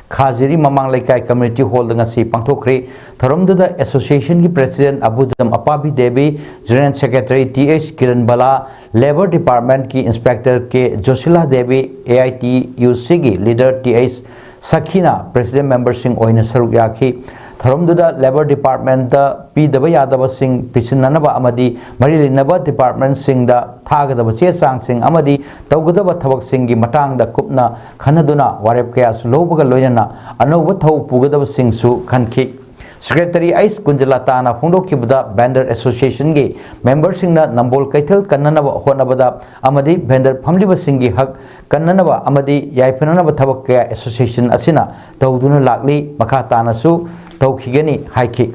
ꯈꯥꯖꯤꯔꯤ ꯃꯃꯥꯡ ꯂꯩꯀꯥꯏ Community Hall ꯗ ꯉꯁꯤ ꯄꯥꯡꯊꯣꯛꯈ꯭ꯔꯤ꯫ ꯊꯧꯔꯝꯗꯨꯗ Association ꯒꯤ President Abujam Apabi Devi, General Secretary T H Kiran Bala, Labour Department ꯀꯤ Inspector K Joshila Devi, A I T U C ꯒꯤ Leader ꯇꯤ ꯑꯩꯆ ꯁꯈꯤꯅ President member ꯁꯤꯡ ꯑꯣꯏꯅ ꯁꯔꯨꯛ ꯌꯥꯈꯤ꯫ ꯊꯧꯔꯝꯗꯨꯗ Labour Department ꯇ ꯄꯤꯗꯕ ꯌꯥꯗꯕꯁꯤꯡ ꯄꯤꯁꯤꯟꯅꯅꯕ ꯑꯃꯗꯤ ꯃꯔꯤ ꯂꯩꯅꯕ department ꯁꯤꯡꯗ ꯊꯥꯒꯗꯕ ꯆꯦ ꯆꯥꯡꯁꯤꯡ ꯑꯃꯗꯤ ꯇꯧꯒꯗꯕ ꯊꯕꯛꯁꯤꯡꯒꯤ ꯃꯇꯥꯡꯗ ꯀꯨꯞꯅ ꯈꯟꯅꯗꯨꯅ ꯋꯥꯔꯦꯞ ꯀꯌꯥꯁꯨ ꯂꯧꯕꯒ ꯂꯣꯏꯅꯅ ꯑꯅꯧꯕ ꯊꯧ ꯄꯨꯒꯗꯕꯁꯤꯡꯁꯨ ꯈꯟꯈꯤ꯫ Secretary ꯑꯩꯆ ꯀꯨꯟꯖꯂꯇꯥꯅ ꯐꯣꯡꯗꯣꯛꯈꯤꯕꯗ, Vendor Association ꯒꯤ member ꯁꯤꯡꯅ ꯅꯝꯕꯣꯜ ꯀꯩꯊꯦꯜ ꯀꯟꯅꯅꯕ ꯍꯣꯠꯅꯕꯗ ꯑꯃꯗꯤ vendor ꯐꯝꯂꯤꯕꯁꯤꯡꯒꯤ ꯍꯛ ꯀꯟꯅꯅꯕ ꯑꯃꯗꯤ ꯌꯥꯏꯐꯅꯅꯕ ꯊꯕꯛ ꯀꯌꯥ association ꯑꯁꯤꯅ ꯇꯧꯗꯨꯅ ꯂꯥꯛꯂꯤ, ꯃꯈꯥ ꯇꯥꯅꯁꯨ ꯇꯧꯈꯤꯒꯅꯤ ꯍꯥꯏꯈꯤ꯫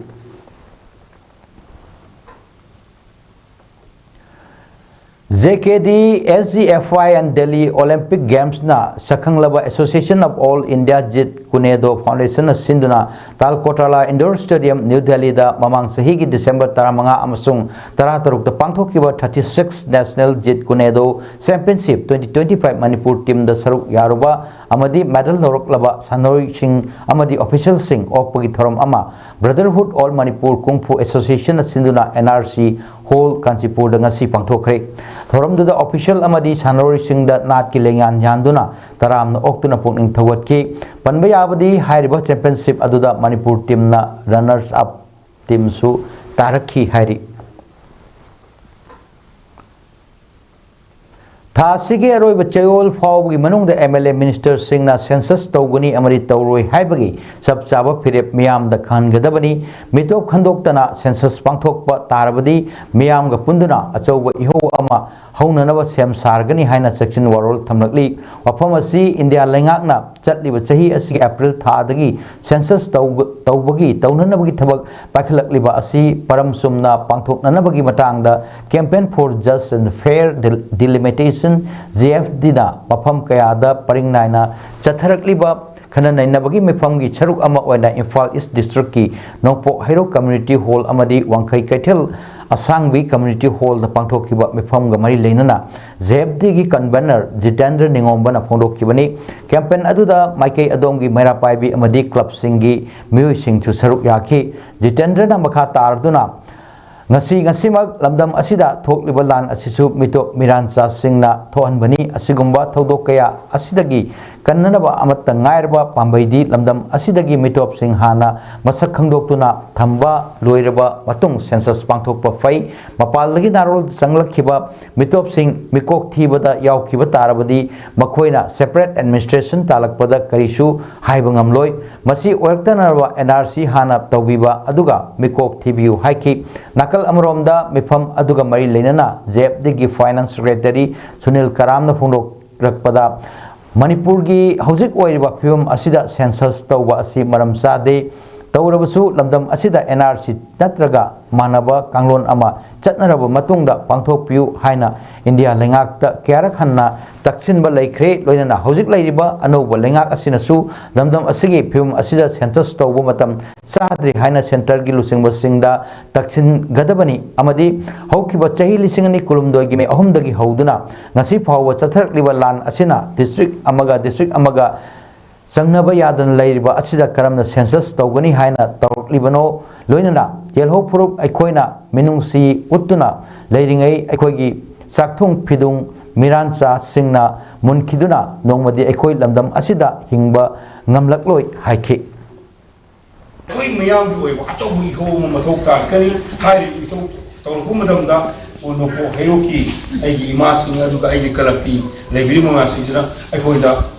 J K D S G F I and Delhi Olympic Games ꯅ ꯁꯛꯈꯪꯂꯕ Association of All India Jeet Kune Do Foundation ꯅ ꯁꯤꯟꯗꯨꯅ ꯇꯥꯜꯀꯣꯇꯥꯂꯥ Indoor Stadium, New Delhi ꯗ ꯃꯃꯥꯡ ꯆꯍꯤꯒꯤ December ꯇꯔꯥꯃꯉꯥ ꯑꯃꯁꯨꯡ ꯇꯔꯥꯇꯔꯨꯛꯇ ꯄꯥꯡꯊꯣꯛꯈꯤꯕ thirty six National Jeet Kune Do Championship twenty twenty five Manipur team ꯗ ꯁꯔꯨꯛ ꯌꯥꯔꯨꯕ ꯑꯃꯗꯤ medal ꯂꯧꯔꯛꯂꯕ ꯁꯥꯟꯅꯔꯣꯏꯁꯤꯡ ꯑꯃꯗꯤ official ꯁꯤꯡ ꯑꯣꯛꯄꯒꯤ ꯊꯧꯔꯝ ꯑꯃ Brotherhood All Manipur Kung Fu Association ꯅ ꯁꯤꯟꯗꯨꯅ N R C Hall, ꯀꯥꯟꯆꯤꯄꯨꯔꯗ ꯉꯁꯤ ꯄꯥꯡꯊꯣꯛꯈ꯭ꯔꯦ꯫ ꯊꯧꯔꯝꯗꯨꯗ official ꯑꯃꯗꯤ ꯁꯥꯟꯅꯔꯣꯏꯁꯤꯡꯗ ꯅꯥꯠꯀꯤ ꯂꯦꯡꯌꯥꯟ ꯌꯥꯟꯗꯨꯅ ꯇꯔꯥꯝꯅ ꯑꯣꯛꯇꯨꯅ ꯄꯨꯛꯅꯤꯡ ꯊꯧꯒꯠꯈꯤ꯫ ꯄꯟꯕ ꯌꯥꯕꯗꯤ ꯍꯥꯏꯔꯤꯕ championship ꯑꯗꯨꯗ ꯃꯅꯤꯄꯨꯔ team ꯅ runners up team ꯁꯨ ꯇꯥꯔꯛꯈꯤ ꯍꯥꯏꯔꯤ꯫ ꯊꯥ ꯑꯁꯤꯒꯤ ꯑꯔꯣꯏꯕ ꯆꯌꯣꯜ ꯐꯥꯎꯕꯒꯤ ꯃꯅꯨꯡꯗ M L A minister ꯁꯤꯡꯅ census ꯇꯧꯒꯅꯤ ꯑꯃꯗꯤ ꯇꯧꯔꯣꯏ ꯍꯥꯏꯕꯒꯤ ꯆꯞ ꯆꯥꯕ ꯐꯤꯔꯦꯞ ꯃꯤꯌꯥꯝꯗ ꯈꯪꯍꯟꯒꯗꯕꯅꯤ꯫ ꯃꯤꯇꯣꯞ ꯈꯟꯗꯣꯛꯇꯅ census ꯄꯥꯡꯊꯣꯛꯄ ꯇꯥꯔꯕꯗꯤ ꯃꯤꯌꯥꯝꯒ ꯄꯨꯟꯗꯨꯅ ꯑꯆꯧꯕ ꯏꯍꯧ ꯑꯃ ꯍꯧꯅꯅꯕ ꯁꯦꯝ ꯁꯥꯔꯒꯅꯤ ꯍꯥꯏꯅ ꯆꯦꯛꯁꯤꯟ ꯋꯥꯔꯣꯜ ꯊꯝꯂꯛꯂꯤ꯫ ꯋꯥꯐꯝ ꯑꯁꯤ ꯏꯟꯗꯤꯌꯥ ꯂꯩꯉꯥꯛꯅ ꯆꯠꯂꯤꯕ ꯆꯍꯤ ꯑꯁꯤꯒꯤ April ꯊꯥꯗꯒꯤ census ꯇꯧꯕ-, ꯇꯧꯕꯒꯤ, ꯇꯧꯅꯅꯕꯒꯤ ꯊꯕꯛ ꯄꯥꯏꯈꯠꯂꯛꯂꯤꯕ ꯑꯁꯤ ꯃꯔꯝ ꯆꯨꯝꯅ ꯄꯥꯡꯊꯣꯛꯅꯅꯕꯒꯤ ꯃꯇꯥꯡꯗ Campaign for Just and Fair Del-, Delimitation, J F D ꯅ ꯃꯐꯝ ꯀꯌꯥꯗ ꯄꯔꯤꯡ ꯅꯥꯏꯅ ꯆꯠꯊꯔꯛꯂꯤꯕ ꯈꯟꯅ ꯅꯩꯅꯕꯒꯤ ꯃꯤꯐꯝꯒꯤ ꯁꯔꯨꯛ ꯑꯃ ꯑꯣꯏꯅ ꯏꯝꯐꯥꯜ ꯏꯁ ꯗꯤꯁꯇ꯭ꯔꯤꯛꯀꯤ ꯅꯣꯡꯄꯣꯛ ꯍꯩꯔꯣꯛ ꯀꯝꯃ꯭ꯌꯨꯅꯤꯇꯤ ꯍꯣꯜ ꯑꯃꯗꯤ ꯋꯥꯡꯈꯩ ꯀꯩꯊꯦꯜ ꯑꯁꯥꯡꯕꯤ ꯀꯝꯃ꯭ꯌꯨꯅꯤꯇꯤ ꯍꯣꯜꯗ ꯄꯥꯡꯊꯣꯛꯈꯤꯕ ꯃꯤꯐꯝꯒ ꯃꯔꯤ ꯂꯩꯅꯅ ꯖꯦ ꯑꯦꯐ ꯗꯤꯒꯤ ꯀꯟꯚꯦꯅꯔ ꯖꯤꯇꯦꯟꯗ꯭ꯔ ꯅꯤꯉꯣꯝꯕꯅ ꯐꯣꯡꯗꯣꯛꯈꯤꯕꯅꯤ꯫ ꯀꯦꯝꯄꯦꯟ ꯑꯗꯨꯗ ꯃꯥꯏꯀꯩ ꯑꯗꯣꯝꯒꯤ ꯃꯩꯔꯥ ꯄꯥꯏꯕꯤ ꯑꯃꯗꯤ ꯀ꯭ꯂꯕꯁꯤꯡꯒꯤ ꯃꯤꯑꯣꯏꯁꯤꯡꯁꯨ ꯁꯔꯨꯛ ꯌꯥꯈꯤ꯫ ꯖꯤꯇꯦꯟꯗ꯭ꯔꯅ ꯃꯈꯥ ꯇꯥꯔꯗꯨꯅ, ꯉꯁꯤ ꯉꯁꯤꯃꯛ ꯂꯝꯗꯝ ꯑꯁꯤꯗ ꯊꯣꯛꯂꯤꯕ ꯂꯥꯟ ꯑꯁꯤꯁꯨ ꯃꯤꯇꯣꯞ ꯃꯤꯔꯥꯟꯆꯥꯁꯤꯡꯅ ꯊꯣꯛꯍꯟꯕꯅꯤ꯫ ꯑꯁꯤꯒꯨꯝꯕ ꯊꯧꯗꯣꯛ ꯀꯌꯥ ꯑꯁꯤꯗꯒꯤ ꯀꯟꯅꯅꯕ ꯑꯃꯠꯇ ꯉꯥꯏꯔꯕ ꯄꯥꯝꯕꯩꯗꯤ ꯂꯝꯗꯝ ꯑꯁꯤꯗꯒꯤ ꯃꯤꯇꯣꯞꯁꯤꯡ ꯍꯥꯟꯅ ꯃꯁꯛ ꯈꯪꯗꯣꯛꯇꯨꯅ ꯊꯝꯕ ꯂꯣꯏꯔꯕ ꯃꯇꯨꯡ ꯁꯦꯟꯁꯁ ꯄꯥꯡꯊꯣꯛꯄ ꯐꯩ꯫ ꯃꯄꯥꯟꯗꯒꯤ ꯅꯥꯔꯣꯜ ꯆꯪꯂꯛꯈꯤꯕ ꯃꯤꯇꯣꯞꯁꯤꯡ ꯃꯤꯀꯣꯛ ꯊꯤꯕꯗ ꯌꯥꯎꯈꯤꯕ ꯇꯥꯔꯕꯗꯤ ꯃꯈꯣꯏꯅ ꯁꯦꯄꯔꯦꯠ ꯑꯦꯗꯃꯤꯅꯤꯁꯇ꯭ꯔꯦꯁꯟ ꯇꯥꯜꯂꯛꯄꯗ ꯀꯔꯤꯁꯨ ꯍꯥꯏꯕ ꯉꯝꯂꯣꯏ꯫ ꯃꯁꯤ ꯑꯣꯏꯔꯛꯇꯅꯕ ꯑꯦꯟ ꯑꯥꯔ ꯁꯤ ꯍꯥꯟꯅ ꯇꯧꯕꯤꯕ ꯑꯗꯨꯒ ꯃꯤꯀꯣꯛ ꯊꯤꯕꯤꯌꯨ ꯍꯥꯏꯈꯤ꯫ ꯅꯥꯀꯜ ꯑꯃꯔꯣꯝꯗ ꯃꯤꯐꯝ ꯑꯗꯨꯒ ꯃꯔꯤ ꯂꯩꯅꯅ ꯖꯦ ꯑꯦꯐ ꯗꯤꯒꯤ ꯐꯥꯏꯅꯥꯟꯁ ꯁꯦꯀ꯭ꯔꯦꯇꯔꯤ ꯁꯨꯅꯤꯜ ꯀꯔꯥꯝꯅ ꯐꯣꯡꯗꯣꯛꯂꯛꯄꯗ, ꯃꯅꯤꯄꯨꯔꯒꯤ ꯍꯧꯖꯤꯛ ꯑꯣꯏꯔꯤꯕ ꯐꯤꯕꯝ ꯑꯁꯤꯗ ꯁꯦꯟꯁꯁ ꯇꯧꯕ ꯑꯁꯤ ꯃꯔꯝ ꯆꯥꯗꯦ꯫ ꯇꯧꯔꯕꯁꯨ ꯂꯝꯗꯝ ꯑꯁꯤꯗ ꯑꯦꯟ ꯑꯥꯔ ꯁꯤ ꯅꯠꯇ꯭ꯔꯒ ꯃꯥꯟꯅꯕ ꯀꯥꯡꯂꯣꯟ ꯑꯃ ꯆꯠꯅꯔꯕ ꯃꯇꯨꯡꯗ ꯄꯥꯡꯊꯣꯛꯄꯤꯌꯨ ꯍꯥꯏꯅ ꯏꯟꯗꯤꯌꯥ ꯂꯩꯉꯥꯛꯇ ꯀꯌꯥꯔꯛ ꯍꯟꯅ ꯇꯛꯁꯤꯟꯕ ꯂꯩꯈ꯭ꯔꯦ꯫ ꯂꯣꯏꯅꯅ ꯍꯧꯖꯤꯛ ꯂꯩꯔꯤꯕ ꯑꯅꯧꯕ ꯂꯩꯉꯥꯛ ꯑꯁꯤꯅꯁꯨ ꯂꯝꯗꯝ ꯑꯁꯤꯒꯤ ꯐꯤꯕꯝ ꯑꯁꯤꯗ ꯁꯦꯟꯁꯁ ꯇꯧꯕ ꯃꯇꯝ ꯆꯥꯗ꯭ꯔꯤ ꯍꯥꯏꯅ ꯁꯦꯟꯇꯔꯒꯤ ꯂꯨꯆꯤꯡꯕꯁꯤꯡꯗ ꯇꯛꯁꯤꯟꯒꯗꯕꯅꯤ ꯑꯃꯗꯤ ꯍꯧꯈꯤꯕ ꯆꯍꯤ ꯂꯤꯁꯤꯡ ꯑꯅꯤ ꯀꯨꯟꯍꯨꯝꯗꯣꯏꯒꯤ ꯃꯦ ꯑꯍꯨꯝꯗꯒꯤ ꯍꯧꯗꯨꯅ ꯉꯁꯤ ꯐꯥꯎꯕ ꯆꯠꯊꯔꯛꯂꯤꯕ ꯂꯥꯟ ꯑꯁꯤꯅ ꯗꯤꯁꯇ꯭ꯔꯤꯛ ꯑꯃꯒ ꯗꯤꯁꯇ꯭ꯔꯤꯛ ꯑꯃꯒ ꯆꯪꯅꯕ ꯌꯥꯗꯅ ꯂꯩꯔꯤꯕ ꯑꯁꯤꯗ ꯀꯔꯝꯅ ꯁꯦꯟꯁꯁ ꯇꯧꯒꯅꯤ ꯍꯥꯏꯅ ꯇꯧꯔꯛꯂꯤꯕꯅꯣ? ꯂꯣꯏꯅꯅ ꯌꯦꯜꯍꯧ ꯐꯨꯔꯨꯞ ꯑꯩꯈꯣꯏꯅ ꯃꯤꯅꯨꯡꯁꯤ ꯎꯠꯇꯨꯅ ꯂꯩꯔꯤꯉꯩ ꯑꯩꯈꯣꯏꯒꯤ ꯆꯥꯛꯊꯨꯡ ꯐꯤꯗꯨꯡ ꯃꯤꯔꯥꯟꯆꯥꯁꯤꯡꯅ ꯃꯨꯟꯈꯤꯗꯨꯅ ꯅꯣꯡꯃꯗꯤ ꯑꯩꯈꯣꯏ ꯂꯝꯗꯝ ꯑꯁꯤꯗ ꯍꯤꯡꯕ ꯉꯝꯂꯛꯂꯣꯏ ꯍꯥꯏꯈꯤ꯫ ꯑꯩꯈꯣꯏ ꯃꯤꯌꯥꯝꯒꯤ ꯑꯣꯏꯕ ꯑꯆꯧꯕ ꯏꯍꯧ ꯑꯃ ꯃꯊꯧ ꯇꯥꯔꯛꯀꯅꯤ꯫ ꯍꯥꯏꯔꯤꯕ ꯏꯊꯧ ꯇꯧꯔꯛꯄ ꯃꯇꯝꯗ ꯅꯣꯡꯄꯣꯛ ꯍꯩꯔꯣꯛꯀꯤ ꯑꯩꯒꯤ ꯏꯃꯥꯁꯤꯡ ꯑꯗꯨꯒ ꯑꯩꯒꯤ ꯀ꯭ꯂꯕꯀꯤ ꯂꯩꯕꯤꯔꯤꯕ ꯃꯉꯥꯁꯤꯡꯁꯤꯅ ꯑꯩꯈꯣꯏꯗ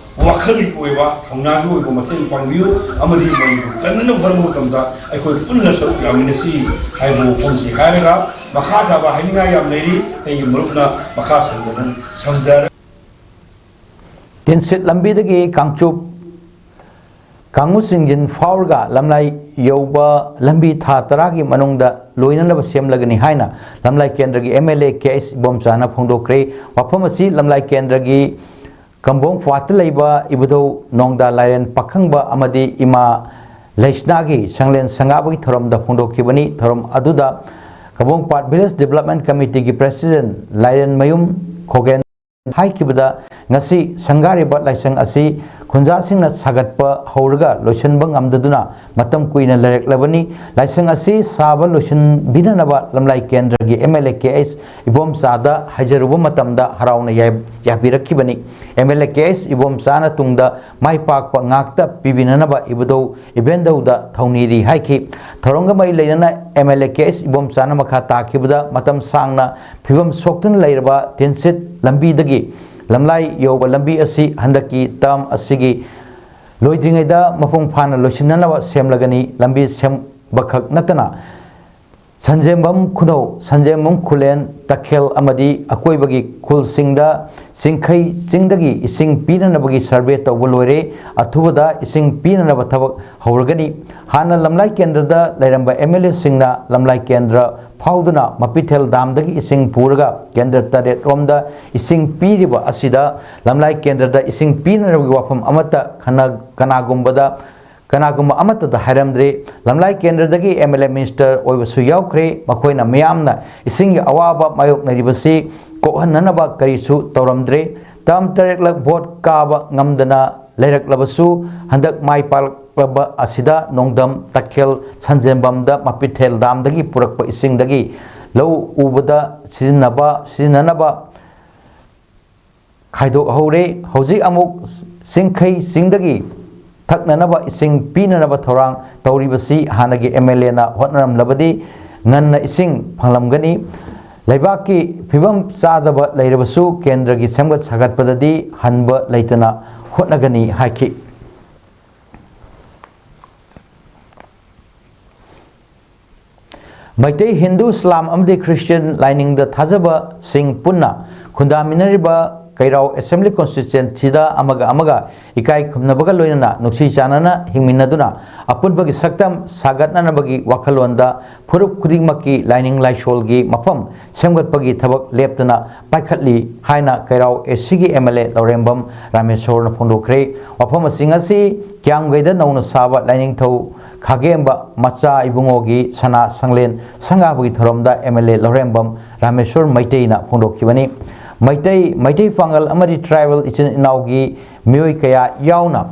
ꯋꯥꯈꯜꯒꯤ ꯑꯣꯏꯕ, ꯊꯧꯅꯥꯒꯤ ꯑꯣꯏꯕ ꯃꯇꯦꯡ ꯄꯥꯡꯕꯤꯌꯨ ꯑꯃꯗꯤ ꯃꯅꯤꯄꯨꯔ ꯀꯟꯅꯅꯕ ꯍꯣꯠꯅꯕ ꯃꯇꯝꯗ ꯑꯩꯈꯣꯏ ꯄꯨꯟꯅ ꯁꯔꯨꯛ ꯌꯥꯃꯤꯟꯅꯁꯤ ꯍꯥꯏꯕ ꯋꯥꯐꯝꯁꯤ ꯍꯥꯏꯔꯒ, ꯃꯈꯥ ꯇꯥꯕ ꯍꯥꯏꯅꯤꯡꯉꯥꯏ ꯌꯥꯝ ꯂꯩꯔꯤ꯫ ꯑꯩꯒꯤ ꯃꯔꯨꯞꯅ ꯃꯈꯥ ꯁꯟꯗꯣꯛꯅ ꯁꯝꯖꯔꯦ꯫ ꯇꯤꯟꯁꯤꯠ ꯂꯝꯕꯤꯗꯒꯤ ꯀꯥꯡꯆꯨꯞ ꯀꯥꯡꯉꯨ ꯆꯤꯡꯖꯤꯟ ꯐꯥꯎꯔꯒ ꯂꯝꯂꯥꯏ ꯌꯧꯕ ꯂꯝꯕꯤ ꯊꯥ ꯇꯔꯥꯒꯤ ꯃꯅꯨꯡꯗ ꯂꯣꯏꯅꯅꯕ ꯁꯦꯝꯂꯒꯅꯤ ꯍꯥꯏꯅ ꯂꯝꯂꯥꯏ ꯀꯦꯟꯗ꯭ꯔꯒꯤ M L A K H ꯏꯕꯣꯝꯆꯥꯅ ꯐꯣꯡꯗꯣꯛꯈ꯭ꯔꯦ꯫ ꯋꯥꯐꯝ ꯑꯁꯤ ꯂꯝꯂꯥꯏ ꯀꯦꯟꯗ꯭ꯔꯒꯤ ꯀꯝꯕꯣꯡ ꯄꯥꯠꯇ ꯂꯩꯕ ꯏꯕꯨꯙꯧ ꯅꯣꯡꯗꯥ ꯂꯥꯏꯔꯦꯟ ꯄꯥꯈꯪꯕ ꯑꯃꯗꯤ ꯏꯃꯥ ꯂꯩꯁꯅꯥꯒꯤ ꯁꯪꯂꯦꯟ ꯁꯪꯒꯥꯕꯒꯤ ꯊꯧꯔꯝꯗ ꯐꯣꯡꯗꯣꯛꯈꯤꯕꯅꯤ꯫ ꯊꯧꯔꯝ ꯑꯗꯨꯗ ꯀꯝꯕꯣꯡ ꯄꯥꯠ ꯚꯤꯂꯦꯖ ꯗꯤꯕꯂꯞꯃꯦꯟ ꯀꯃꯤꯇꯤꯒꯤ ꯄ꯭ꯔꯦꯁꯤꯗꯦꯟ ꯂꯥꯏꯔꯦꯟꯃꯌꯨꯝ ꯈꯣꯒꯦꯟ ꯍꯥꯏꯈꯤꯕꯗ, ꯉꯁꯤ ꯁꯪꯒꯥꯔꯤꯕ ꯂꯥꯏꯁꯪ ꯑꯁꯤ ꯈꯨꯟꯖꯥꯁꯤꯡꯅ ꯁꯥꯒꯠꯄ ꯍꯧꯔꯒ ꯂꯣꯏꯁꯤꯟꯕ ꯉꯝꯗꯗꯨꯅ ꯃꯇꯝ ꯀꯨꯏꯅ ꯂꯩꯔꯛꯂꯕꯅꯤ꯫ ꯂꯥꯏꯁꯪ ꯑꯁꯤ ꯁꯥꯕ ꯂꯣꯏꯁꯤꯟꯕꯤꯅꯅꯕ ꯂꯝꯂꯥꯏ ꯀꯦꯟꯗ꯭ꯔꯒꯤ M L A K H ꯏꯕꯣꯝꯆꯥꯗ ꯍꯥꯏꯖꯔꯨꯕ ꯃꯇꯝꯗ ꯍꯔꯥꯎꯅ ꯌꯥꯏ-, ꯌꯥꯕꯤꯔꯛꯈꯤꯕꯅꯤ꯫ M L A K H ꯏꯕꯣꯝꯆꯥꯅ ꯇꯨꯡꯗ ꯃꯥꯏ ꯄꯥꯛꯄ ꯉꯥꯛꯇ ꯄꯤꯕꯤꯅꯅꯕ ꯏꯕꯨꯙꯧ ꯏꯕꯦꯟꯗꯧꯗ ꯊꯧꯅꯤꯔꯤ ꯍꯥꯏꯈꯤ꯫ ꯊꯧꯔꯝꯒ ꯃꯔꯤ ꯂꯩꯅꯅ M L A K H ꯏꯕꯣꯝꯆꯥꯅ ꯃꯈꯥ ꯇꯥꯈꯤꯕꯗ, ꯃꯇꯝ ꯁꯥꯡꯅ ꯐꯤꯕꯝ ꯁꯣꯛꯇꯨꯅ ꯂꯩꯔꯕ ꯇꯤꯟꯁꯤꯠ ꯂꯝꯕꯤꯗꯒꯤ ꯂꯝꯂꯥꯏ ꯌꯧꯕ ꯂꯝꯕꯤ ꯑꯁꯤ ꯍꯟꯗꯛꯀꯤ ꯇꯔꯝ ꯑꯁꯤꯒꯤ ꯂꯣꯏꯗ꯭ꯔꯤꯉꯩꯗ ꯃꯄꯨꯡ ꯐꯥꯅ ꯂꯣꯏꯁꯤꯟꯅꯅꯕ ꯁꯦꯝꯂꯒꯅꯤ꯫ ꯂꯝꯕꯤ ꯁꯦꯝꯕꯈꯛ ꯅꯠꯇꯅ ꯁꯟꯖꯦꯝꯕꯝ ꯈꯨꯅꯧ, ꯁꯟꯖꯦꯝꯕꯝ ꯈꯨꯂꯦꯟ, ꯇꯈꯦꯜ ꯑꯃꯗꯤ ꯑꯀꯣꯏꯕꯒꯤ ꯈꯨꯜꯁꯤꯡꯗ ꯆꯤꯡꯈꯩ ꯆꯤꯡꯗꯒꯤ ꯏꯁꯤꯡ ꯄꯤꯅꯅꯕꯒꯤ ꯁꯔꯚꯦ ꯇꯧꯕ ꯂꯣꯏꯔꯦ꯫ ꯑꯊꯨꯕꯗ ꯏꯁꯤꯡ ꯄꯤꯅꯅꯕ ꯊꯕꯛ ꯍꯧꯔꯒꯅꯤ꯫ ꯍꯥꯟꯅ ꯂꯝꯂꯥꯏ ꯀꯦꯟꯗ꯭ꯔꯗ ꯂꯩꯔꯝꯕ ꯑꯦꯝ ꯑꯦꯜ ꯑꯦꯁꯤꯡꯅ ꯂꯝꯂꯥꯏ ꯀꯦꯟꯗ꯭ꯔ ꯐꯥꯎꯗꯨꯅ ꯃꯄꯤꯊꯦꯜ ꯗꯥꯝꯗꯒꯤ ꯏꯁꯤꯡ ꯄꯨꯔꯒ ꯀꯦꯟꯗ꯭ꯔ ꯇꯔꯦꯠ ꯔꯣꯝꯗ ꯏꯁꯤꯡ ꯄꯤꯔꯤꯕ ꯑꯁꯤꯗ ꯂꯝꯂꯥꯏ ꯀꯦꯟꯗ꯭ꯔꯗ ꯏꯁꯤꯡ ꯄꯤꯅꯅꯕꯒꯤ ꯋꯥꯐꯝ ꯑꯃꯠꯇ ꯈꯟꯅ-, ꯀꯅꯥꯒꯨꯝꯕꯗ, ꯀꯅꯥꯒꯨꯝꯕ ꯑꯃꯠꯇꯗ ꯍꯥꯏꯔꯝꯗ꯭ꯔꯤ꯫ ꯂꯝꯂꯥꯏ ꯀꯦꯟꯗ꯭ꯔꯗꯒꯤ ꯑꯦꯝ ꯑꯦꯜ ꯑꯦ ꯃꯤꯅꯤꯁꯇꯔ ꯑꯣꯏꯕꯁꯨ ꯌꯥꯎꯈ꯭ꯔꯦ꯫ ꯃꯈꯣꯏꯅ ꯃꯤꯌꯥꯝꯅ ꯏꯁꯤꯡꯒꯤ ꯑꯋꯥꯕ ꯃꯥꯌꯣꯛꯅꯔꯤꯕꯁꯤ ꯀꯣꯛꯍꯟꯅꯅꯕ ꯀꯔꯤꯁꯨ ꯇꯧꯔꯝꯗ꯭ꯔꯦ꯫ ꯇꯔꯝ ꯇꯔꯦꯠꯂꯛ ꯚꯣꯠ ꯀꯥꯕ ꯉꯝꯗꯅ ꯂꯩꯔꯛꯂꯕꯁꯨ, ꯍꯟꯗꯛ ꯃꯥꯏ ꯄꯥꯛꯂꯕ ꯑꯁꯤꯗ ꯅꯣꯡꯗꯝ ꯇꯈꯦꯜ ꯁꯟꯖꯦꯝꯕꯝꯗ ꯃꯄꯤꯊꯦꯜ ꯗꯥꯝꯗꯒꯤ ꯄꯨꯔꯛꯄ ꯏꯁꯤꯡꯗꯒꯤ ꯂꯧ ꯎꯕꯗ ꯁꯤꯖꯤꯟꯅꯕ, ꯁꯤꯖꯤꯟꯅꯅꯕ ꯈꯥꯏꯗꯣꯛꯍꯧꯔꯦ꯫ ꯍꯧꯖꯤꯛ ꯑꯃꯨꯛ ꯆꯤꯡꯈꯩ ꯆꯤꯡꯗꯒꯤ ꯊꯛꯅꯅꯕ ꯏꯁꯤꯡ ꯄꯤꯅꯅꯕ ꯊꯧꯔꯥꯡ ꯇꯧꯔꯤꯕꯁꯤ ꯍꯥꯟꯅꯒꯤ ꯑꯦꯝ ꯑꯦꯜ ꯑꯦꯅ ꯍꯣꯠꯅꯔꯝꯂꯕꯗꯤ ꯉꯟꯅ ꯏꯁꯤꯡ ꯐꯪꯂꯝꯒꯅꯤ꯫ ꯂꯩꯕꯥꯛꯀꯤ ꯐꯤꯕꯝ ꯆꯥꯗꯕ ꯂꯩꯔꯕꯁꯨ ꯀꯦꯟꯗ꯭ꯔꯒꯤ ꯁꯦꯝꯒꯠ ꯁꯥꯒꯠꯄꯗꯗꯤ ꯍꯟꯕ ꯂꯩꯇꯅ ꯍꯣꯠꯅꯒꯅꯤ ꯍꯥꯏꯈꯤ꯫ ꯃꯩꯇꯩ, ꯍꯤꯟꯗꯨ, ꯏꯁꯂꯥꯝ ꯑꯃꯗꯤ ꯈ꯭ꯔꯤꯁꯇꯤꯌꯟ ꯂꯥꯏꯅꯤꯡꯗ ꯊꯥꯖꯕꯁꯤꯡ ꯄꯨꯟꯅ ꯈꯨꯟꯗꯥꯃꯤꯟꯅꯔꯤꯕ ꯀꯩꯔꯥꯎ Assembly Constituencyꯗ ꯑꯃꯒ ꯑꯃꯒ ꯏꯀꯥꯏ ꯈꯨꯝꯅꯕꯒ ꯂꯣꯏꯅꯅ ꯅꯨꯡꯁꯤ ꯆꯥꯟꯅꯅ ꯍꯤꯡꯃꯤꯟꯅꯗꯨꯅ ꯑꯄꯨꯟꯕꯒꯤ ꯁꯛꯇꯝ ꯁꯥꯒꯠꯅꯅꯕꯒꯤ ꯋꯥꯈꯜꯂꯣꯟꯗ ꯐꯨꯔꯨꯞ ꯈꯨꯗꯤꯡꯃꯛꯀꯤ ꯂꯥꯏꯅꯤꯡ ꯂꯥꯏꯁꯣꯜꯒꯤ ꯃꯐꯝ ꯁꯦꯝꯒꯠꯄꯒꯤ ꯊꯕꯛ ꯂꯦꯞꯇꯅ ꯄꯥꯏꯈꯠꯂꯤ ꯍꯥꯏꯅ ꯀꯩꯔꯥꯎ ACꯒꯤ MLA ꯂꯧꯔꯦꯝꯕꯝ ꯔꯥꯃꯦꯁꯣꯔꯅ ꯐꯣꯡꯗꯣꯛꯈ꯭ꯔꯦ꯫ ꯋꯥꯐꯝ ꯑꯁꯤꯡ ꯑꯁꯤ ꯀꯤꯌꯥꯝꯒꯩꯗ ꯅꯧꯅ ꯁꯥꯕ ꯂꯥꯏꯅꯤꯡꯊꯧ ꯈꯥꯒꯦꯝꯕ ꯃꯆꯥ ꯏꯕꯨꯡꯉꯣꯒꯤ ꯁꯅꯥ ꯁꯪꯂꯦꯟ ꯁꯪꯒꯥꯕꯒꯤ ꯊꯧꯔꯝꯗ MLA ꯂꯧꯔꯦꯝꯕꯝ ꯔꯥꯃꯦꯁꯣꯔ ꯃꯩꯇꯩꯅ ꯐꯣꯡꯗꯣꯛꯈꯤꯕꯅꯤ꯫ ꯃꯩꯇꯩ, ꯃꯩꯇꯩ ꯄꯥꯡꯒꯜ ꯑꯃꯗꯤ tribal ꯏꯆꯤꯟ ꯏꯅꯥꯎꯒꯤ ꯃꯤꯑꯣꯏ ꯀꯌꯥ ꯌꯥꯎꯅ